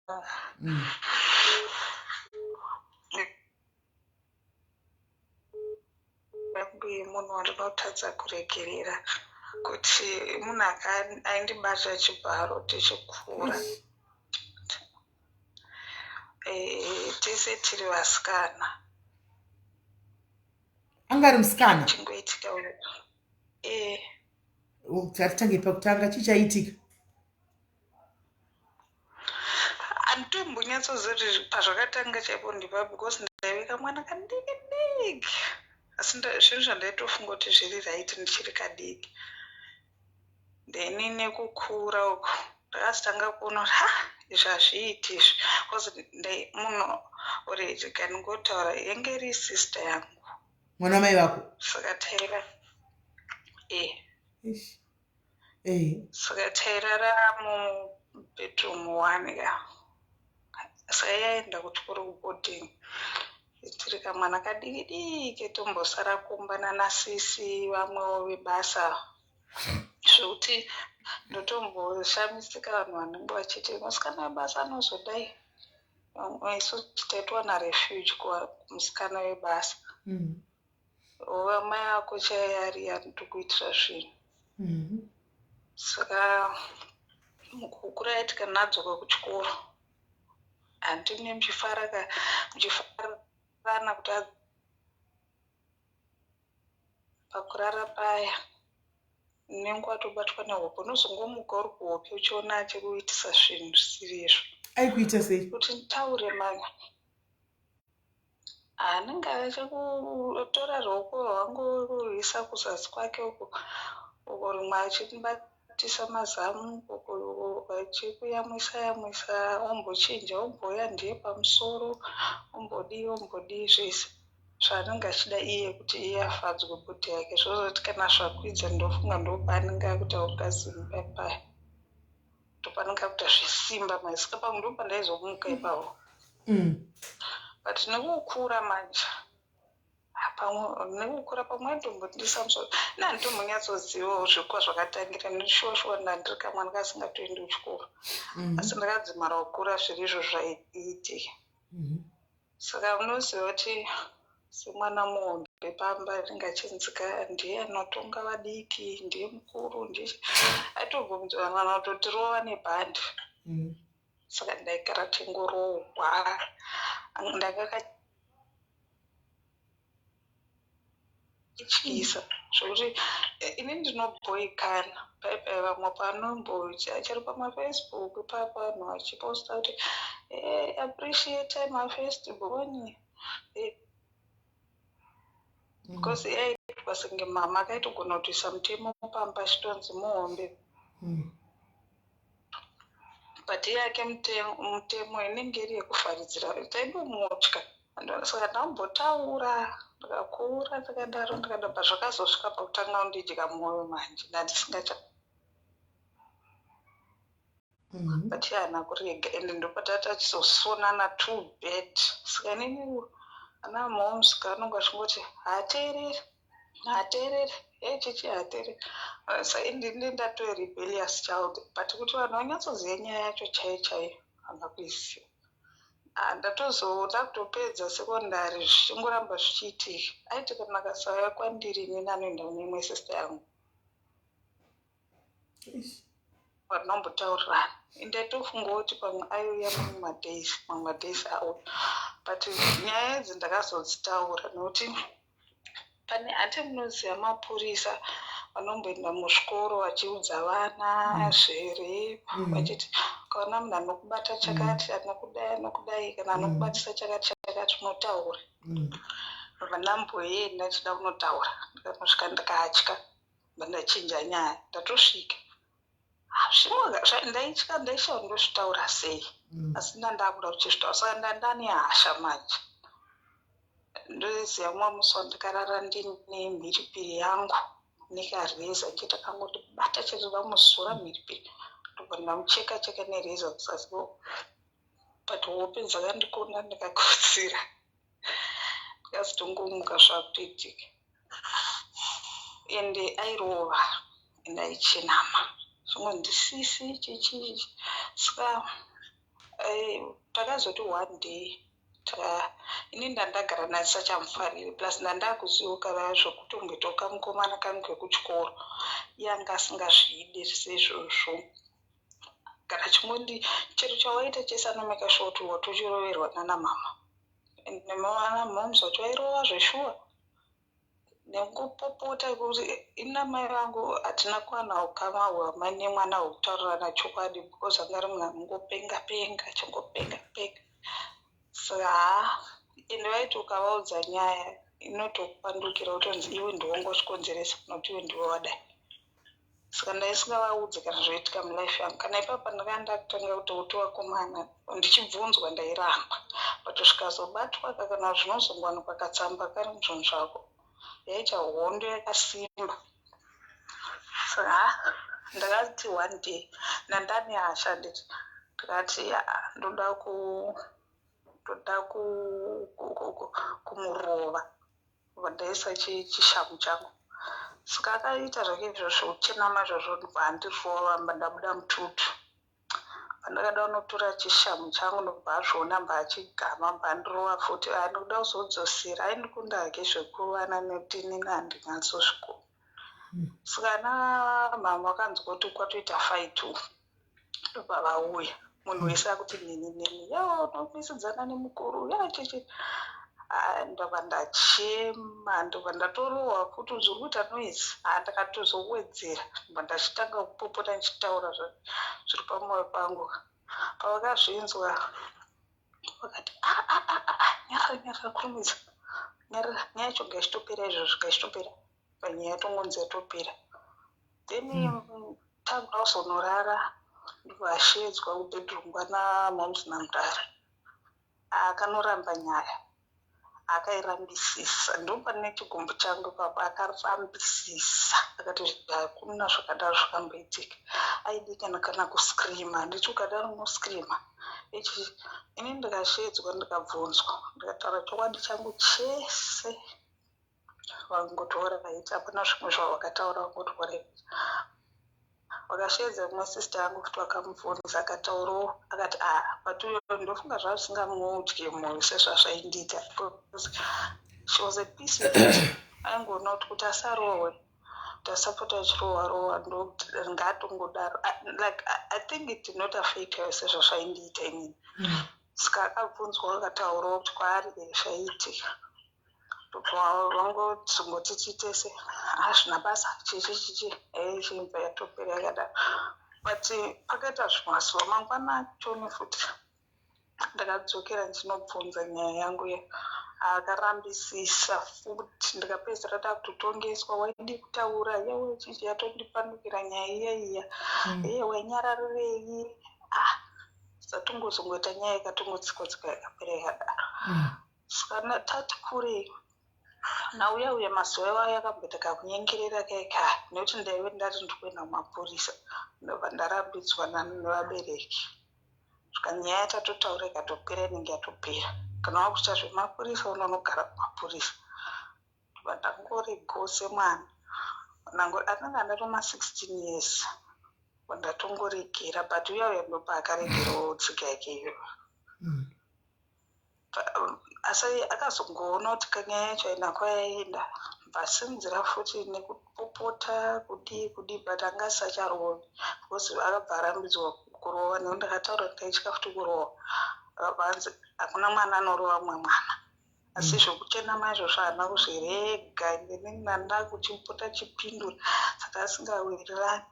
Munhu wandinotadza kuregerera kuti munhu aindibata chibharo tichikura. Tese tiri vasikana. Anga ari musikana? Chingoitika. Ngatitange pakutanga, chii chaitika? Handitombonyatsoziva kuti pazvakatanga chaipo ndipa, because ndaive kamwana kadiki diki, asi zvinhu zvandaitofunga kuti zviri right ndichiri kadiki. Then nekukura uku ndakazotanga kuona kuti ha, izvi hazviiti izvi, because munhu uri ndingotaura, yange iri sister yangu. Mwana wamai vako? Saka taira saka tairara mubedroom one ka. Saka yaenda kuchikoro, kuboarding, tiri kamwana kadiki diki, tombosara kumba nanasisi vamwewo vebasa, zvekuti ndotomboshamisika vanhu vanenge vachiti musikana webasa anozodai. Isu taitowana refuge kumusikana webasa. Vamai ako chaiye ari anotokuitira zvinhu. Saka mukukura aiti kana adzoka kuchikoro, handine muchifara ka, muchifarana kuti pakurara paya unenge watobatwa nehope, unozongomuka uri kuhope uchiona achikuitisa zvinhu zvisiri izvo. Aikuita sei? Kuti nditaure manya, anenge achikutora ruoko rwangu kurwisa kuzasi kwake uko uko, rimwe achibatisa mazamu uko, achikuyamwisa yamwisa, ombochinja, ombouya ndiye pamusoro, ombodii ombodii, zvese zvaanenge achida iye kuti iye afadzwe body yake. Zvozoti kana zvakwidza, ndofunga ndopaanenge akuita orgasm paya, ndopaanenge akuita zvesimba manje. Saka pamwe ndopandaizomuka ipapo. But nekukura manje, pamwe nekukura pamwe aitombondisa musoro ina, handitombonyatsozivawo zvekuva zvakatangira. Ndishuwa shuwa ndandiri kamwana kasingatoendi kuchikoro, asi ndakadzimara kukura zviri izvo zvaiitika. Saka unoziva kuti semwana muhombe pamba anenge achinzika ndiye anotonga vadiki, ndiye mukuru, ndiye aitobvunzwa kana kutotirova nebhandi. Saka ndaigara tingorohwa, ndanga katyisa zvokuti ini ndinobhoikana paipai. Vamwe panomboita chero pamafacebook ipapa, vanhu vachiposta kuti appreciate mafirst born, because yaitwa senge mama akaitogona kutoisa mutemo pamba achitonzi muhombe. But yake mutemo inenge iri yekuvharidzira, taimbomutya. Saka ndambotaura, ndikakura ndakadaro, ndikadaro, zvakazosvika pakutanga kundidya mwoyo manje, ndandisingacha. But haana kurega, ende ndopatati achizosonana too bad. Saka inini ana moms anonge achingoti haateereri, haateereri, echichi haateereri. Sa indini ndatove rebellious child, but kuti vanhu vanyatsoziva nyaya yacho chaiyo chaiyo hanga kuiziva. Ndatozoda kutopedza sekondari zvichingoramba zvichiitika. Aiti kana akasauya kwandiri inini, anoenda kune imwe sister yangu. Vatinombotaurana, ndaitofungawo kuti pamwe aiuya mamwe madays, mamwe madays auya, but nyaya idzi ndakazodzitaura nekuti pane hati munoziva mapurisa vanomboenda muzvikoro vachiudza vana zverape, vachiti ukaona munhu anokubata chakati, anokudai, anokudai, kana anokubatisa chakati chakati, unotaura. Ndobva ndamboenda ndichida kunotaura, ndikanosvika ndikatya, bva ndachinja nyaya. Ndatosvika, zvimwe ndaitya, ndaishaya kuti ndozvitaura sei, asi ndandakuda kuchizvitaura, saka ndandane hasha manje. Ndoziva mumwe musi wandikarara ndine mhiripiri yangu nekareza chete, akangoti bata chete, ndamuzora mhiripiri, ndobva ndamucheka cheka nereza kuzasi, but hope dzakandikunda, ndikakotsira, ndikazotongomuka zvakutoitika. Ende airova, ende aichenama zvimwe, ndisisi chichi. Saka takazoti one day ini ndandagara ndasisachamufariri, plus ndandakuziva kana zvokutomboitawo kamukomana kangu kekuchikoro, iye anga asingazvidi seizvozvo. Kana chingondi chero chawaita chese, anomeka sure kuti watochiroverwa nana mama. Ende vana moms vacho vairova zveshuwa nekupopota, kuti ina mai vangu hatina kuwana ukama hwamai nemwana hwekutaurirana chokwadi, because anga ari munhu anongopenga penga, achingopenga penga. Saka haa, ende vaiti ukavaudza nyaya inotokupandukira, utonzi iwe ndiwe wangochikonzeresa, nokuti iwe ndiwe wadai. Saka ndaisingavaudzi kana zvoitika mulife yangu. Kana ipapa ndakanga ndakutanga kuti vakomana ndichibvunzwa ndairamba, but zvikazobatwa kana zvinozongowanikwa katsamba kari muzvinhu zvako, yaita hondo yakasimba. Saka ha, ndakati one day ndandane hasha, nditi ndikati ndoda ku ndoda kumurova, bva ndaisa chishamu changu. Saka akaita zvake izvozvo, kuchenama izvozvo, ndobva andirova, mba ndabuda mututu. Pandakada kunotora chishamu changu, ndobva azviona, mba achigama, mba andirova futi. Andikuda kuzodzosera, aindikunda hake zvekurovana, nekuti inini handinyatsozvikona. Saka ana mama vakanzwa kuti kwatoita fight, ndobva vauya, munhu wese akuti nini nini, ya unomisidzana nemukuru ya chichi. Ndobva ndachema, ndobva ndatorohwa futi, zviri kuita noise. Ndakatozowedzera, ndobva ndachitanga kupopota ndichitaura zviri pamwoyo pangu. Pavakazvinzwa vakati, "Ah, ah, ah, ah, nyarara, nyarara, kurumidza, nyarara, nyaya yacho ngaichitopera izvozvo, ngaichitopera." Panyaya yatongonzi yatopera, then takuda kuzonorara, ndobva kubedroom kwana moms namudhara. Akanoramba nyaya, akairambisisa, ndopane chigumbu changu ipapo. Akarambisisa, akati hakuna zvakadaro zvakamboitika. Aidikana kana kuscreama, handiti ukadaro unoscreama. Ichi ini ndikashedzwa, ndikabvunzwa, ndikataura chokwadi changu chese. Vangoti alright, hapana zvimwe zvavakataura, vangoti alright. Vakashedza mumwe sister yangu futi, vakamubvunza, akataurawo, akati a, but uyo ndofunga zvazvisingamudye mwoyo sezvazvaindiita, because she was at peace with it. Aingoona kuti asarohwe, kuti asapota achirohwa rohwa, ngaatongodaro. Like I think it did not affect her sezvazvaindiita inini. Saka akabvunzwa, akataurawo kuti kwaari zvaiitika. Vangozongoti titese hazvina basa, chichi chichi, chimba yatopera yakadaro. But pakaita zvimazuva, mangwana achoni futi ndakadzokera ndichinobvunza nyaya yangu iya, akarambisisa futi. Ndikapedzisira takutotongeswa, waidi kutaura yawe chichi, yatondipandukira nyaya iya iya, iye wainyararirei? Ah, satongozongoita nyaya ikatongotsikwa tsika, yakapera yakadaro. Saka tati kurei nauya uya, mazuva iwayo akamboita kakunyengerera kaika, nekuti ndaive ndati ndiri kuenda kumapurisa, ndobva ndarambidzwa nevabereki. Saka nyaya yatatotaura ikatopera, inenge yatopera. Kana wakuita zvemapurisa, unonogara kumapurisa. Ndobva ndangorego semwana anenge andatoma 16 years, ndatongoregera. But uya uya ndopaakaregerawo tsika yake iyoyo, asi akazongoona kuti kanyaya yacho haina kwayaenda. Bvasimudzira futi nekupopota kudii kudii but anga asisacharovi because akabva arambidzwa kurova nekuti ndakataura kuti ndaitya futi kurova. Akabva anzi hakuna mwana anorova mumwe mwana. Asi zvekuchenama izvozvo haana kuzvirega ende inini ndandakuchipota chipindura saka asingawirirani.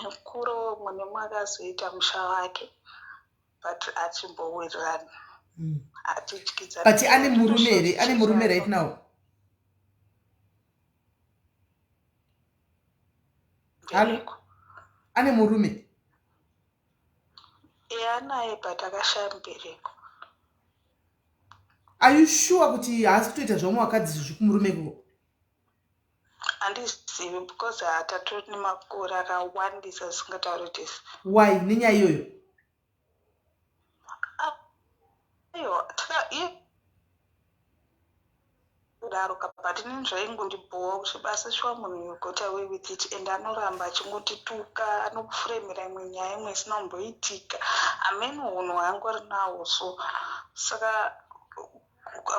Nekukura umwe nemumwe akazoita musha wake but achimbowirirani atidyidzana. But ane murume here? Ane murume right now? Hello? Ane murume? Eya anaye but akashaya mubereko. Are you sure kuti haasi kutoita zvamwe vakadzi izvozvi kumurume ikoko? Handizivi because hatatori nemakore akawandisa zvisingatauri tese. Why nenyaya iyoyo? Aiwa kudaro ka but inini zvaingondibhowa kuti basa shuwa munhu you got away with it and anoramba achingotituka anokufuremera imwe nyaya imwe isina kumboitika hameno hunhu hwaangori nahwo so saka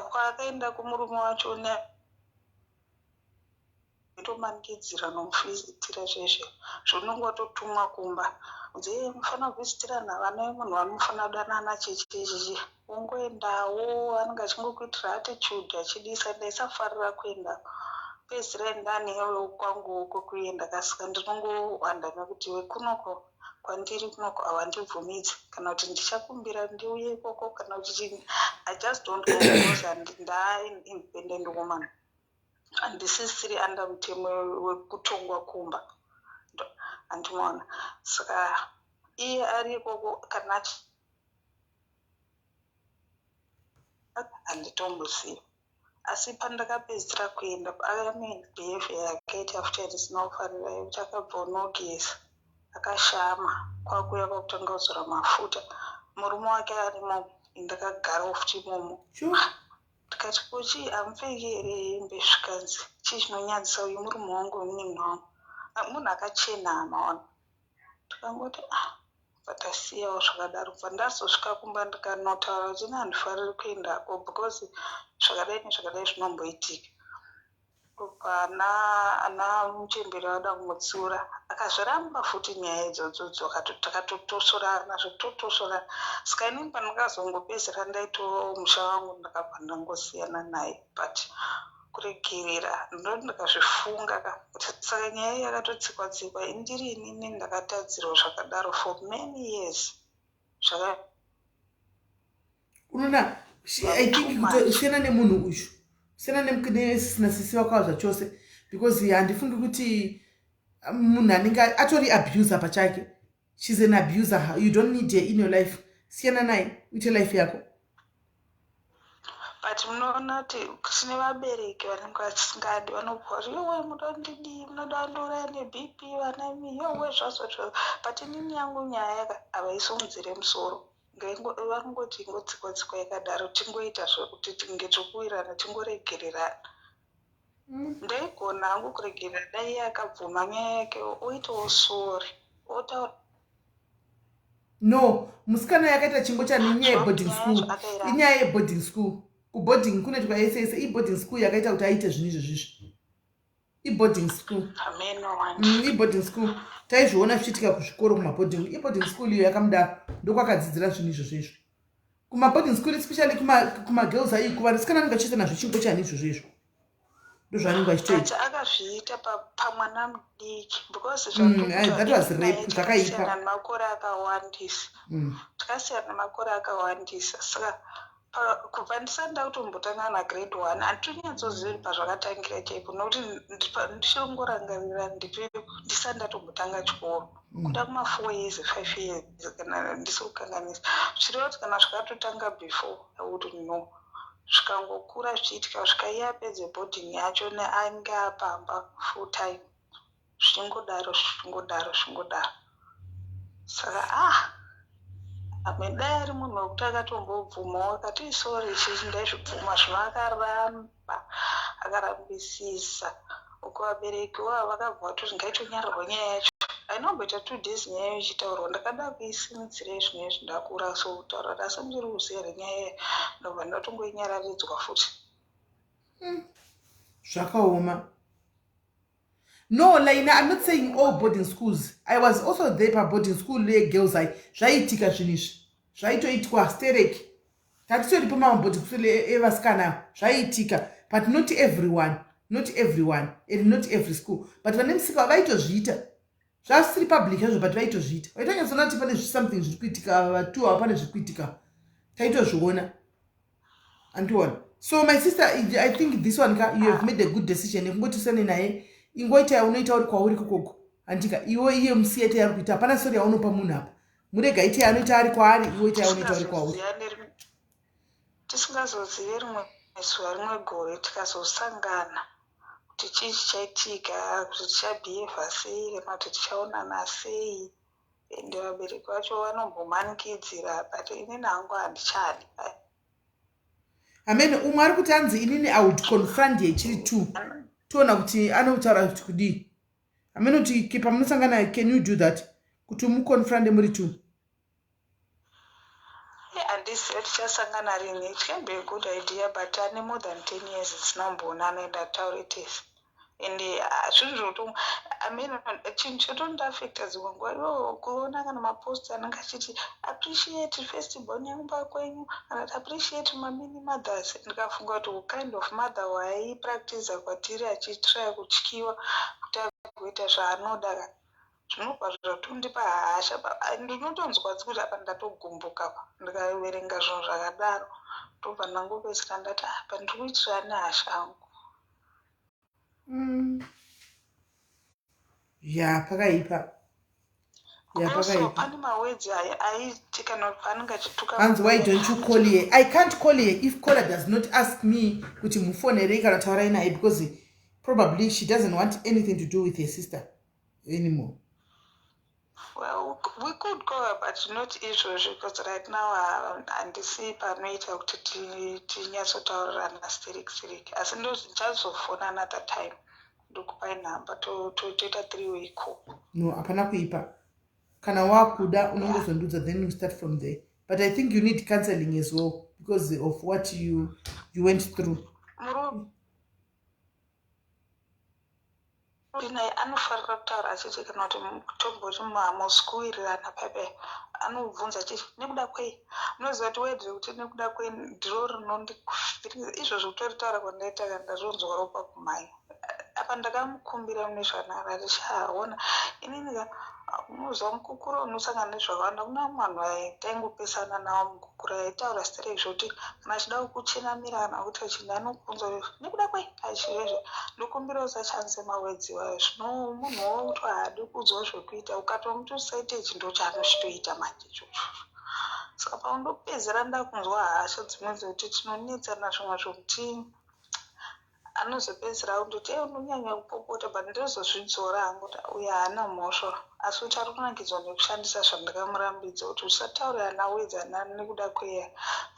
kwaakaenda kumurume wacho ne Tomanikidzira nomuvhizitira zvezve zvaunenge watotumwa kumba kunzi hee munofanira kuvhizitirana vana vemunhu vanofanira kudanana chichichichi wongoendawo anenge achingokuitira attitude achidisa ndaisafarira kuenda pedzisira ndane kwangu kwekuenda kasika ndinongohwanda nekuti vekunoko kwandiri kunoko havandibvumidzi kana kuti ndichakumbira ndiuye ikoko kana kuti chii i just don't go because ndaa independent woman handisisiri under mutemo wekutongwa kumba handimaona saka iye ari ikoko kana handitombozivi asi pandakapedzisira kuenda ane behavior yakaita futi yandisina kufarira yekuti akabva unogeza akashama kwakuya kwakutanga kuzora mafuta murume wake arimo ndakagarawo futi imomo Ndikati ko chii hamupfeki here hembe zvikanzi chii chinonyadzisa uyu murume wangu uyu munin'ina wangu ah, munhu akachena maona ndikangoti ah patasiyawo zvakadaro bva ndazosvika kumba ndikanotaura kuti ini handifariri kuendako because zvakadai nezvakadai zvinomboitika Ana ana muchembere vada kumutsiura akazviramba futi nyaya idzodzo takatotosorana zvekutotosorana saka inini pandakazongopedzisira ndaitovawo musha wangu ndakabva ndangosiyana naye but kuregerera ndinoti ndikazvifunga ka kuti saka nyaya iyi yakatotsikwa tsikwa indiri inini ndakatadzirwa zvakadaro for many years zvaka unoona i think kusiyana nemunhu uyu kusiyana nasisi vako zvachose because handifungi kuti munhu anenge atori abuser pachake shes an abuser you don't need her in your life siyana naye uite life yako but munoona kuti tine vabereki vanenge vasingadi vanopuwa kuti yowe munoda ndidii munoda ndouraya nebp vana imi yowe zvazozvo but inini yangu nyaya ka havaisimudzire musoro Vangoti ingotsikwa tsikwa yakadaro tingoita zvekuti tinge tokuwirana tingoregererana. Mm. Ndaigona hangu kuregerera dai iye akabvuma nyaya yake oitawo sorry otaura no musikana yakaita chingo chani inyaya yeboarding school inyaya yeboarding school kuboarding kunoitwa yese yese iboarding school yakaita kuti aite zvinhu izvozvizvi iboarding school iboarding school taizviona zvichiitika kuzvikoro kumaboarding iboarding school iyo yakamudaro ndokwakadzidzira zvinhu izvozvo izvo kumaboarding school especially kumagirls ayi kuvanasikana anenge achiita nazvo chingo chani izvozvo izvo ndozvaanenge vachitoita akazviita pamwana mudiki because that was rape zvakaipa makore akawandisa takasiyana makore akawandisa saka Kubva ndisati ndakutombotanga na grade one handitonyatsozivi pazvakatangira chaipo nokuti ndichiri kungorangarira ndisati ndatombotanga chikoro mm. kuda kuma four years five years kana ndisiri kukanganisa zvichireva kuti kana zvakatotanga before i would know zvikangokura zvichiitika kusvika iye apedze boarding yacho neange apamba full time zvichingodaro zvichingodaro zvichingodaro saka ah ame dai ari munhu wekuti akatombobvumawo akati sorry chichi ndaizvibvuma zvino akaramba akarambisisa uko vabereki wavo vakabva vatoti ngaitonyararwa nyaya yacho haina kumboita two days nyaya yayo ichitaurwa ndakada kuisimudzira izvino izvi ndakura so kutaura kuti asi muchiri kuziva here nyaya iya ndobva ndatongoinyararidzwa futi hmm. Zvakaoma. No, Laina, I'm not saying all boarding schools. I was also there paboarding school yegirls ai zvaiitika zvinhu izvi. Zvaitoitwa stereki. Tatitoripo mamaboarding school evasikana zvaiitika but not everyone, not everyone and not every school. But vane musika vaitozviita. Zvasiri public hazvo but vaitozviita. Vaitonyatsoona kuti pane something zviri kuitika vatu ava pane zviri kuitika. Taitozviona. Andiona. So my sister, I think this one ka, you have made a good decision yekungoti usiyane naye. Ingoita yaunoita uri kwauri kokoko. Andika iwe iye musiye ite yaari kuita. Hapana story yaunopa munhu apa. Murega ite yaanoita ari kwaari, iwe ita yaunoita uri kwauri. Tisingazozive rimwe zuva rimwe gore tikazosangana kuti chii chichaitika, kuti tichabhihevha sei kana kuti tichaonana sei. Ende vabereki vacho vanombomanikidzira but inini hangu handichadi. Amen. Umwe ari kuti anzi inini I would confront her chiri two. Toona kuti anotaura kuti kudii. Amen kuti pamunosangana can you do that? Kuti umuconfronte muri two. Handizive tichasangana rini. It can be a good idea but ane more than 10 years tisina kumboonana and hatitaure tese. And zvinhu zvoto I mean chinhu chotondiafecta dzimwe nguva iwo kuona kana mapost anenge achiti appreciate first born yekumba kwenyu kana kuti appreciate mamini mothers ndikafunga kuti kind of mother waaipractiza kwatiri achitraya kutyiwa kuti agoita zvaanoda ka zvinobva zvatondipa hasha ndinotonzwa kuti apa ndatogumbuka pa ndikaverenga zvinhu zvakadaro ndobva ndangopedzisira ndati apa ndiri kuitira nehasha angu. Ya pakaipa. Ya pakaipa. Pane mawords aya aiti kana paanenge achituka. Hanzi why don't you call her? I can't call her if caller does not ask me kuti mufonerei kana taurai naye because probably she doesn't want anything to do with her sister anymore. Well, we could go but not izvozvi because right now handisi panoita kuti tinyatsotaurirana sterek sterek asi ndichazofona another time ndokupai nhamba toita three way call. No, hapana kuipa. Kana wakuda unongozondudza then you start from there. But I think you need counseling as well because of what you went through. Naye anofarira kutaura achiti kana kuti tomboti hamusi kuwirirana pepe anobvunza achiti nekuda kwei unoziva kuti word rekuti nekuda kwei ndiro rinondikuvhiringa izvozvo kutoritaura kwandaita kana ndatonzwa ropa kumhanya apa ndakamukumbira mune zvakanaka ndati chaona inini ka unoziva mukukura unosangana nezvakawanda kuna vamwe vanhu vaitaingopesana navo mukukura aitaura stereki zvekuti kana achida kukuchenamira kana kuti chinhu anokuunza kuti nekuda kwei achizvezve ndokumbira usashandise mawords iwayo zvino munhu wokuti haadi kuudzwa zvekuita ukatomuti usaite ichi ndochaanochitoita manje ichocho saka paundopedzera ndakunzwa hasha dzimwe dzekuti tinonetsana zvimwe zvokuti anozopedzisira akundoti e unonyanya kupopota but ndozozvidzora hangu kuti uyu haana mhosva asi kuti ari kunakidzwa nekushandisa zvandakamurambidza kuti usataure ana wedza nekuda kweya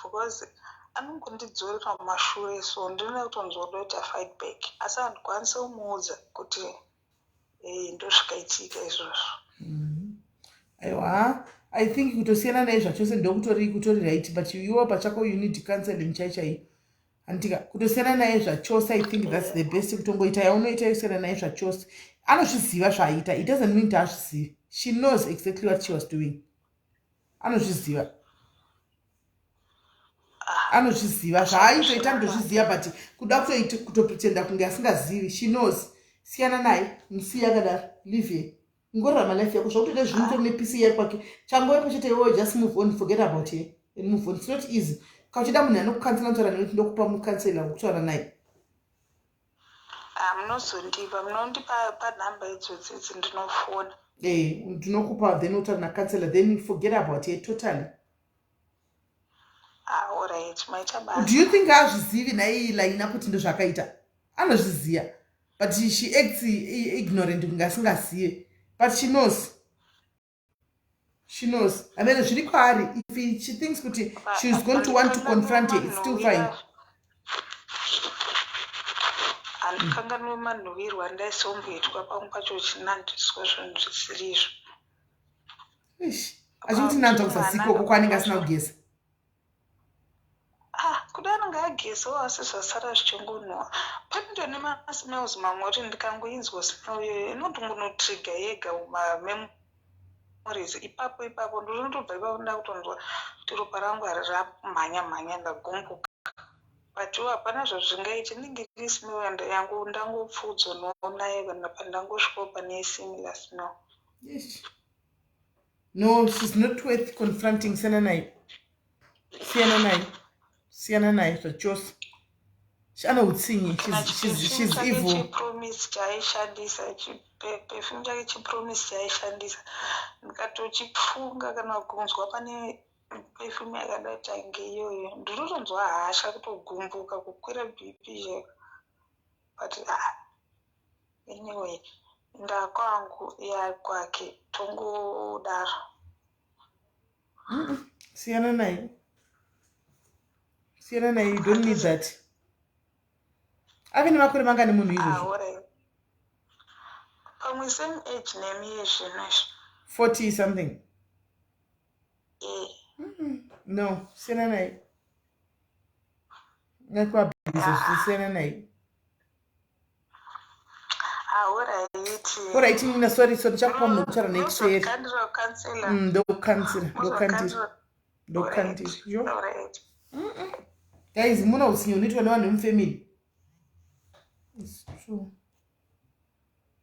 because anongondidzorera mumashure so ndinoda kutonzwa kuda kuita fight back asi handikwanisi kumuudza kuti ndozvikaitika izvozvo. Aiwa, I think kutosiyana naye zvachose ndokutori kutori right but iwe pachako you need counseling chai chai. Andika kutosiyana naye zvachose I think that's the best kutongoita yaunoita yosiyana naye zvachose. Anozviziva zvaaita. It doesn't mean kuti haazvizivi. She knows exactly what she was doing. Anozviziva. Anozviziva zvaaitoita anotozviziva but kuda kutopretenda kunge asingazivi. She knows. Siyana naye. Musiye akadaro. Leave her. Ingorarama life yako zvakutoita zvinhu utori nepisi yari kwake. Changovepo chete iwewe just move on forget about her and move on. It's not easy. Kana uchida munhu anokukansela kutaura newe ndokupa mukansela wekutaura naye. Munozondipa munondipa panhamba idzodzi idzi ndinofona. Ndinokupa then wotaura nakansela then forget about her totally. Alright, maita basa. Do you think haazvizivi naiyi Laina kuti ndozvaakaita? Anozviziva but she acts ignorant kunge asingazive but she knows. She knows. I mean, zviri kwaari if she thinks kuti she is going to want to confront her, it's still fine. Handikanganwe manhuwirwo andaisomboitwa pamwe pacho uchinanzviswa zvinhu zvisiri izvo. Ish, achikuti nanzva kuzasi ikoko kwaanenge asina kugeza. Kuda anenge Anga agezawo, asi zvasara zvichingonhuhwa. Panotova nemasmells mamwe ekuti ndikangoinzwa smell iyoyo, inotongonotrigger yega mamemories ipapo ipapo. Ndinotobva ipapo ndakutonzwa kuti ropa rangu rakumhanya mhanya, ndagumbuka. But hapana zvazvingaiti, inenge iri smell yangu ndangopfuudzwa nayo kana pandangosvikawo pane similar smell. Yes. No, she's not worth confronting. Siyana naye, siyana naye, siyana naye zvachose. Ana utsinye. She's evil. Chipromise chaaishandisa, perfume chake, chipromise chaaishandisa, ndikatochifunga kana kunzwa pane perfume yakada tange iyoyo, ndinotonzwa hasha, kutogumbuka, kukwira BP chaiko. But ah, anyway, ndakwangu yakwake, tongodaro. Siyana naye, siyana naye. You don't need that. Ave nemakore mangani munhu izvozvo? Pamwe same age nemi yezvino izvi. 40 something? E. No, siyana naye. Ngakuabhiza, siyana naye. Alright. Alright nina, sorry, sorry. Ndichakupa munhu kutaura nekuseri. Ndokukansira, ndokukandira, ndokukandira. Yo guys, muna utsinye unoitwa nevanhu vemufamily. It's true.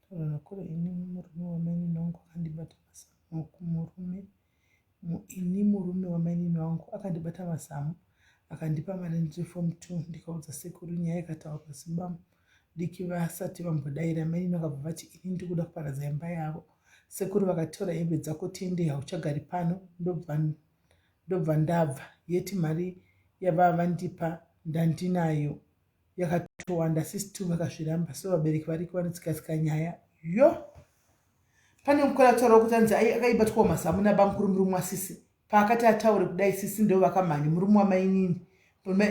Taura nakure. Ini murume wamainini wangu akandibata mazamu. Murume, ini murume wamainini wangu akandibata mazamu, akandipa mari ndiri form 2. Ndikaudza sekuru, nyaya ikataurwa. Zibamu diki vasati vambodayira, mainini vakabva vati ini ndikuda kuparadza imba yavo. Sekuru vakatora hembe dzako, tiende, hauchagari pano. Ndobva ndabva yeti mari yavava vandipa ndandinayo yakatowanda. Sisi tu vakazviramba. So vabereki variko vanotsika-tsika nyaya yo. Pane mukuru ataurawo kuti anzi akaibatwawo mazamu nabamukuru, murume wasisi. Paakati ataure kudai, sisi ndo vakamhanya, murume wamainini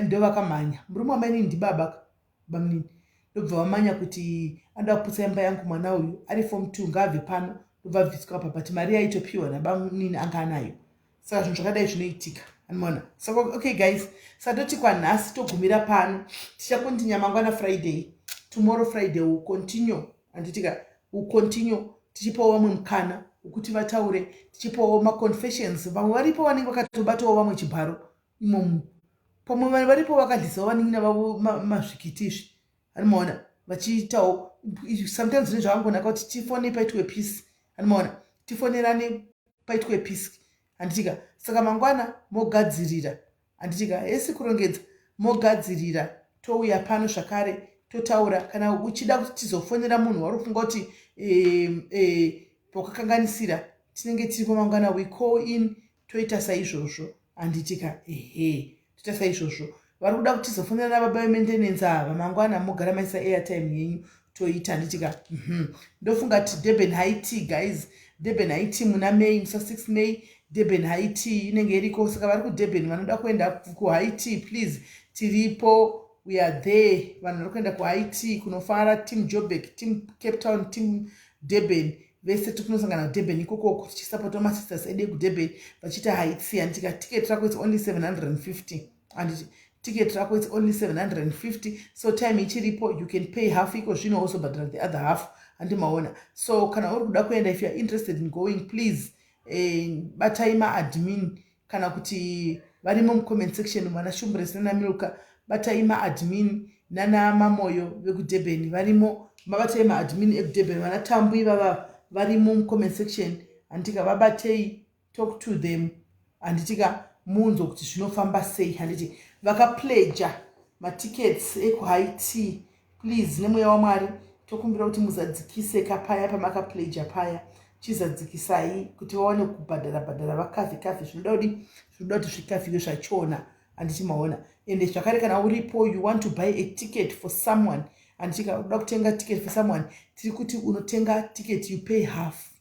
ndo vakamhanya. Murume wamainini ndibaba bamunini. Ndobva vamanya kuti anoda kuputsa imba yangu mwana uyu, ari form 2, ngaabve pano. Ndobva abviswa apa, but mari yaitopiwa nabamunini anga anayo. Saka zvinhu zvakadai zvinoitika, anomaona. Saka okay guys, satoti kwanhasi togumira pano. Tichakontinya mangwana Friday. Tomorrow Friday will continue, handitika? Will continue tichipawo vamwe mukana wekuti vataure, tichipawo maconfessions. Vamwe varipo vanenge vakatobatawo vamwe chibharo imomo. Pamwe vanhu varipo vakadlisawo vanin'ina vavo mazvikiti izvi, anomaona, vachiitawo. Sometimes zvinhu zvakangonaka kuti tifone paitwe peace, anomaona, tifonerane paitwe peace, handitika? Saka mangwana mogadzirira, handitika? Hesi kurongedza, mogadzirira, touya pano zvakare totaura. Kana uchida kuti tizofonera munhu wari kufunga kuti wakakanganisira, tinenge tiripo mangwana. We call in, toita saizvozvo, handitika? Ehe, toita saizvozvo. Vari kuda kuti tizofonera nababa vemaintenance ava mangwana, mogara maisa airtime yenyu, toita, handitika? Ndofunga kuti Durban High Tea, guys, Durban High Tea muna May, musa 6 May, Durban High Tea inenge iriko. Saka vari kuDurban vanoda kuenda kuHigh Tea, please, tiripo, we are there. Vanhu vari kuenda kuHigh Tea kunofara, team Joburg, team Cape Town, team Durban, vese tiri kunosangana kuDurban ikokoko, tichisapota masisters edu ekuDurban vachiita high tea, handitika? Ticket rako it's only 750, handiti? Ticket rako it's only 750. So time ichiripo, you can pay half iko zvino, also bhadhara the other half, handimaona? So kana uri kuda kuenda, if you are interested in going, please, batai maadmin kana kuti varimo mucomment section, vana Shumbres nana Milka. Batai maadmin nana Mamoyo vekuDurban varimo. Mabatai maadmin ekuDurban, vana Tambu ivava varimo mucomment section, handitika? Vabatei, talk to them, handitika? Munzwe kuti zvinofamba sei, handiti? Vakapledja matickets ekuHigh Tea, please, nemweya waMwari tokumbira kuti muzadzikise kapaya pamakapledja paya. Chizadzikisai kuti vawane kubhadhara bhadhara, vakavhe kavhe. Zvinoda kudi, zvinoda kuti zvikavhiwe zvachona, handiti maona? Ende zvakare, kana uripo, you want to buy a ticket for someone, handitika? Uda kutenga ticket for someone, tiri kuti unotenga ticket, you pay half,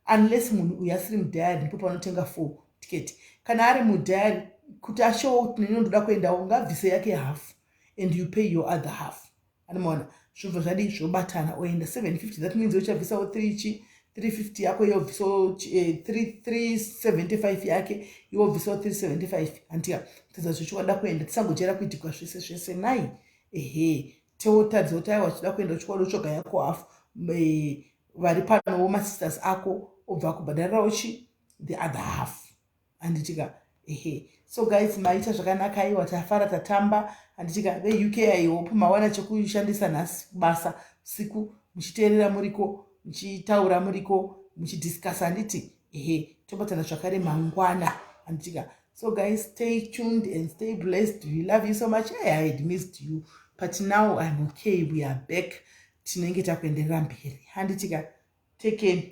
unless munhu uyu asiri mudiary, ndipo panotenga full ticket. Kana ari mudiary, kuti ashowo kuti nini ndoda kuendawo, ngabvise yake half and you pay your other half, anomaona? Zvobva zvadii, zvobatana, oenda 750. That means uchabvisawo 3 chi 350 yako yobvisawo 375 yake, iwobvisawo 375, handitika? Tadza zvechokwada kuenda, tisangojaira kuitikwa zvese zvese nai. Ehe, teotadza kuti aiwa, tinoda kuenda uchikwada, utsvaga yako hafu. Vari panowo masisters ako obva kubhadharirawo chi the other half, handitika? Ehe. So guys, maita zvakanaka. Aiwa, tafara, tatamba, handitika? VeUK, I hope mawana chekushandisa nhasi basa siku, muchiteerera muriko, muchitaura muriko, muchidiscussa, handiti? Ehe, tobatana zvakare mangwana, handitika? So guys, stay tuned and stay blessed. We love you so much. Hey, I had missed you, but now I'm okay. We are back. Tinenge takuenderera mberi, handitika? Take care.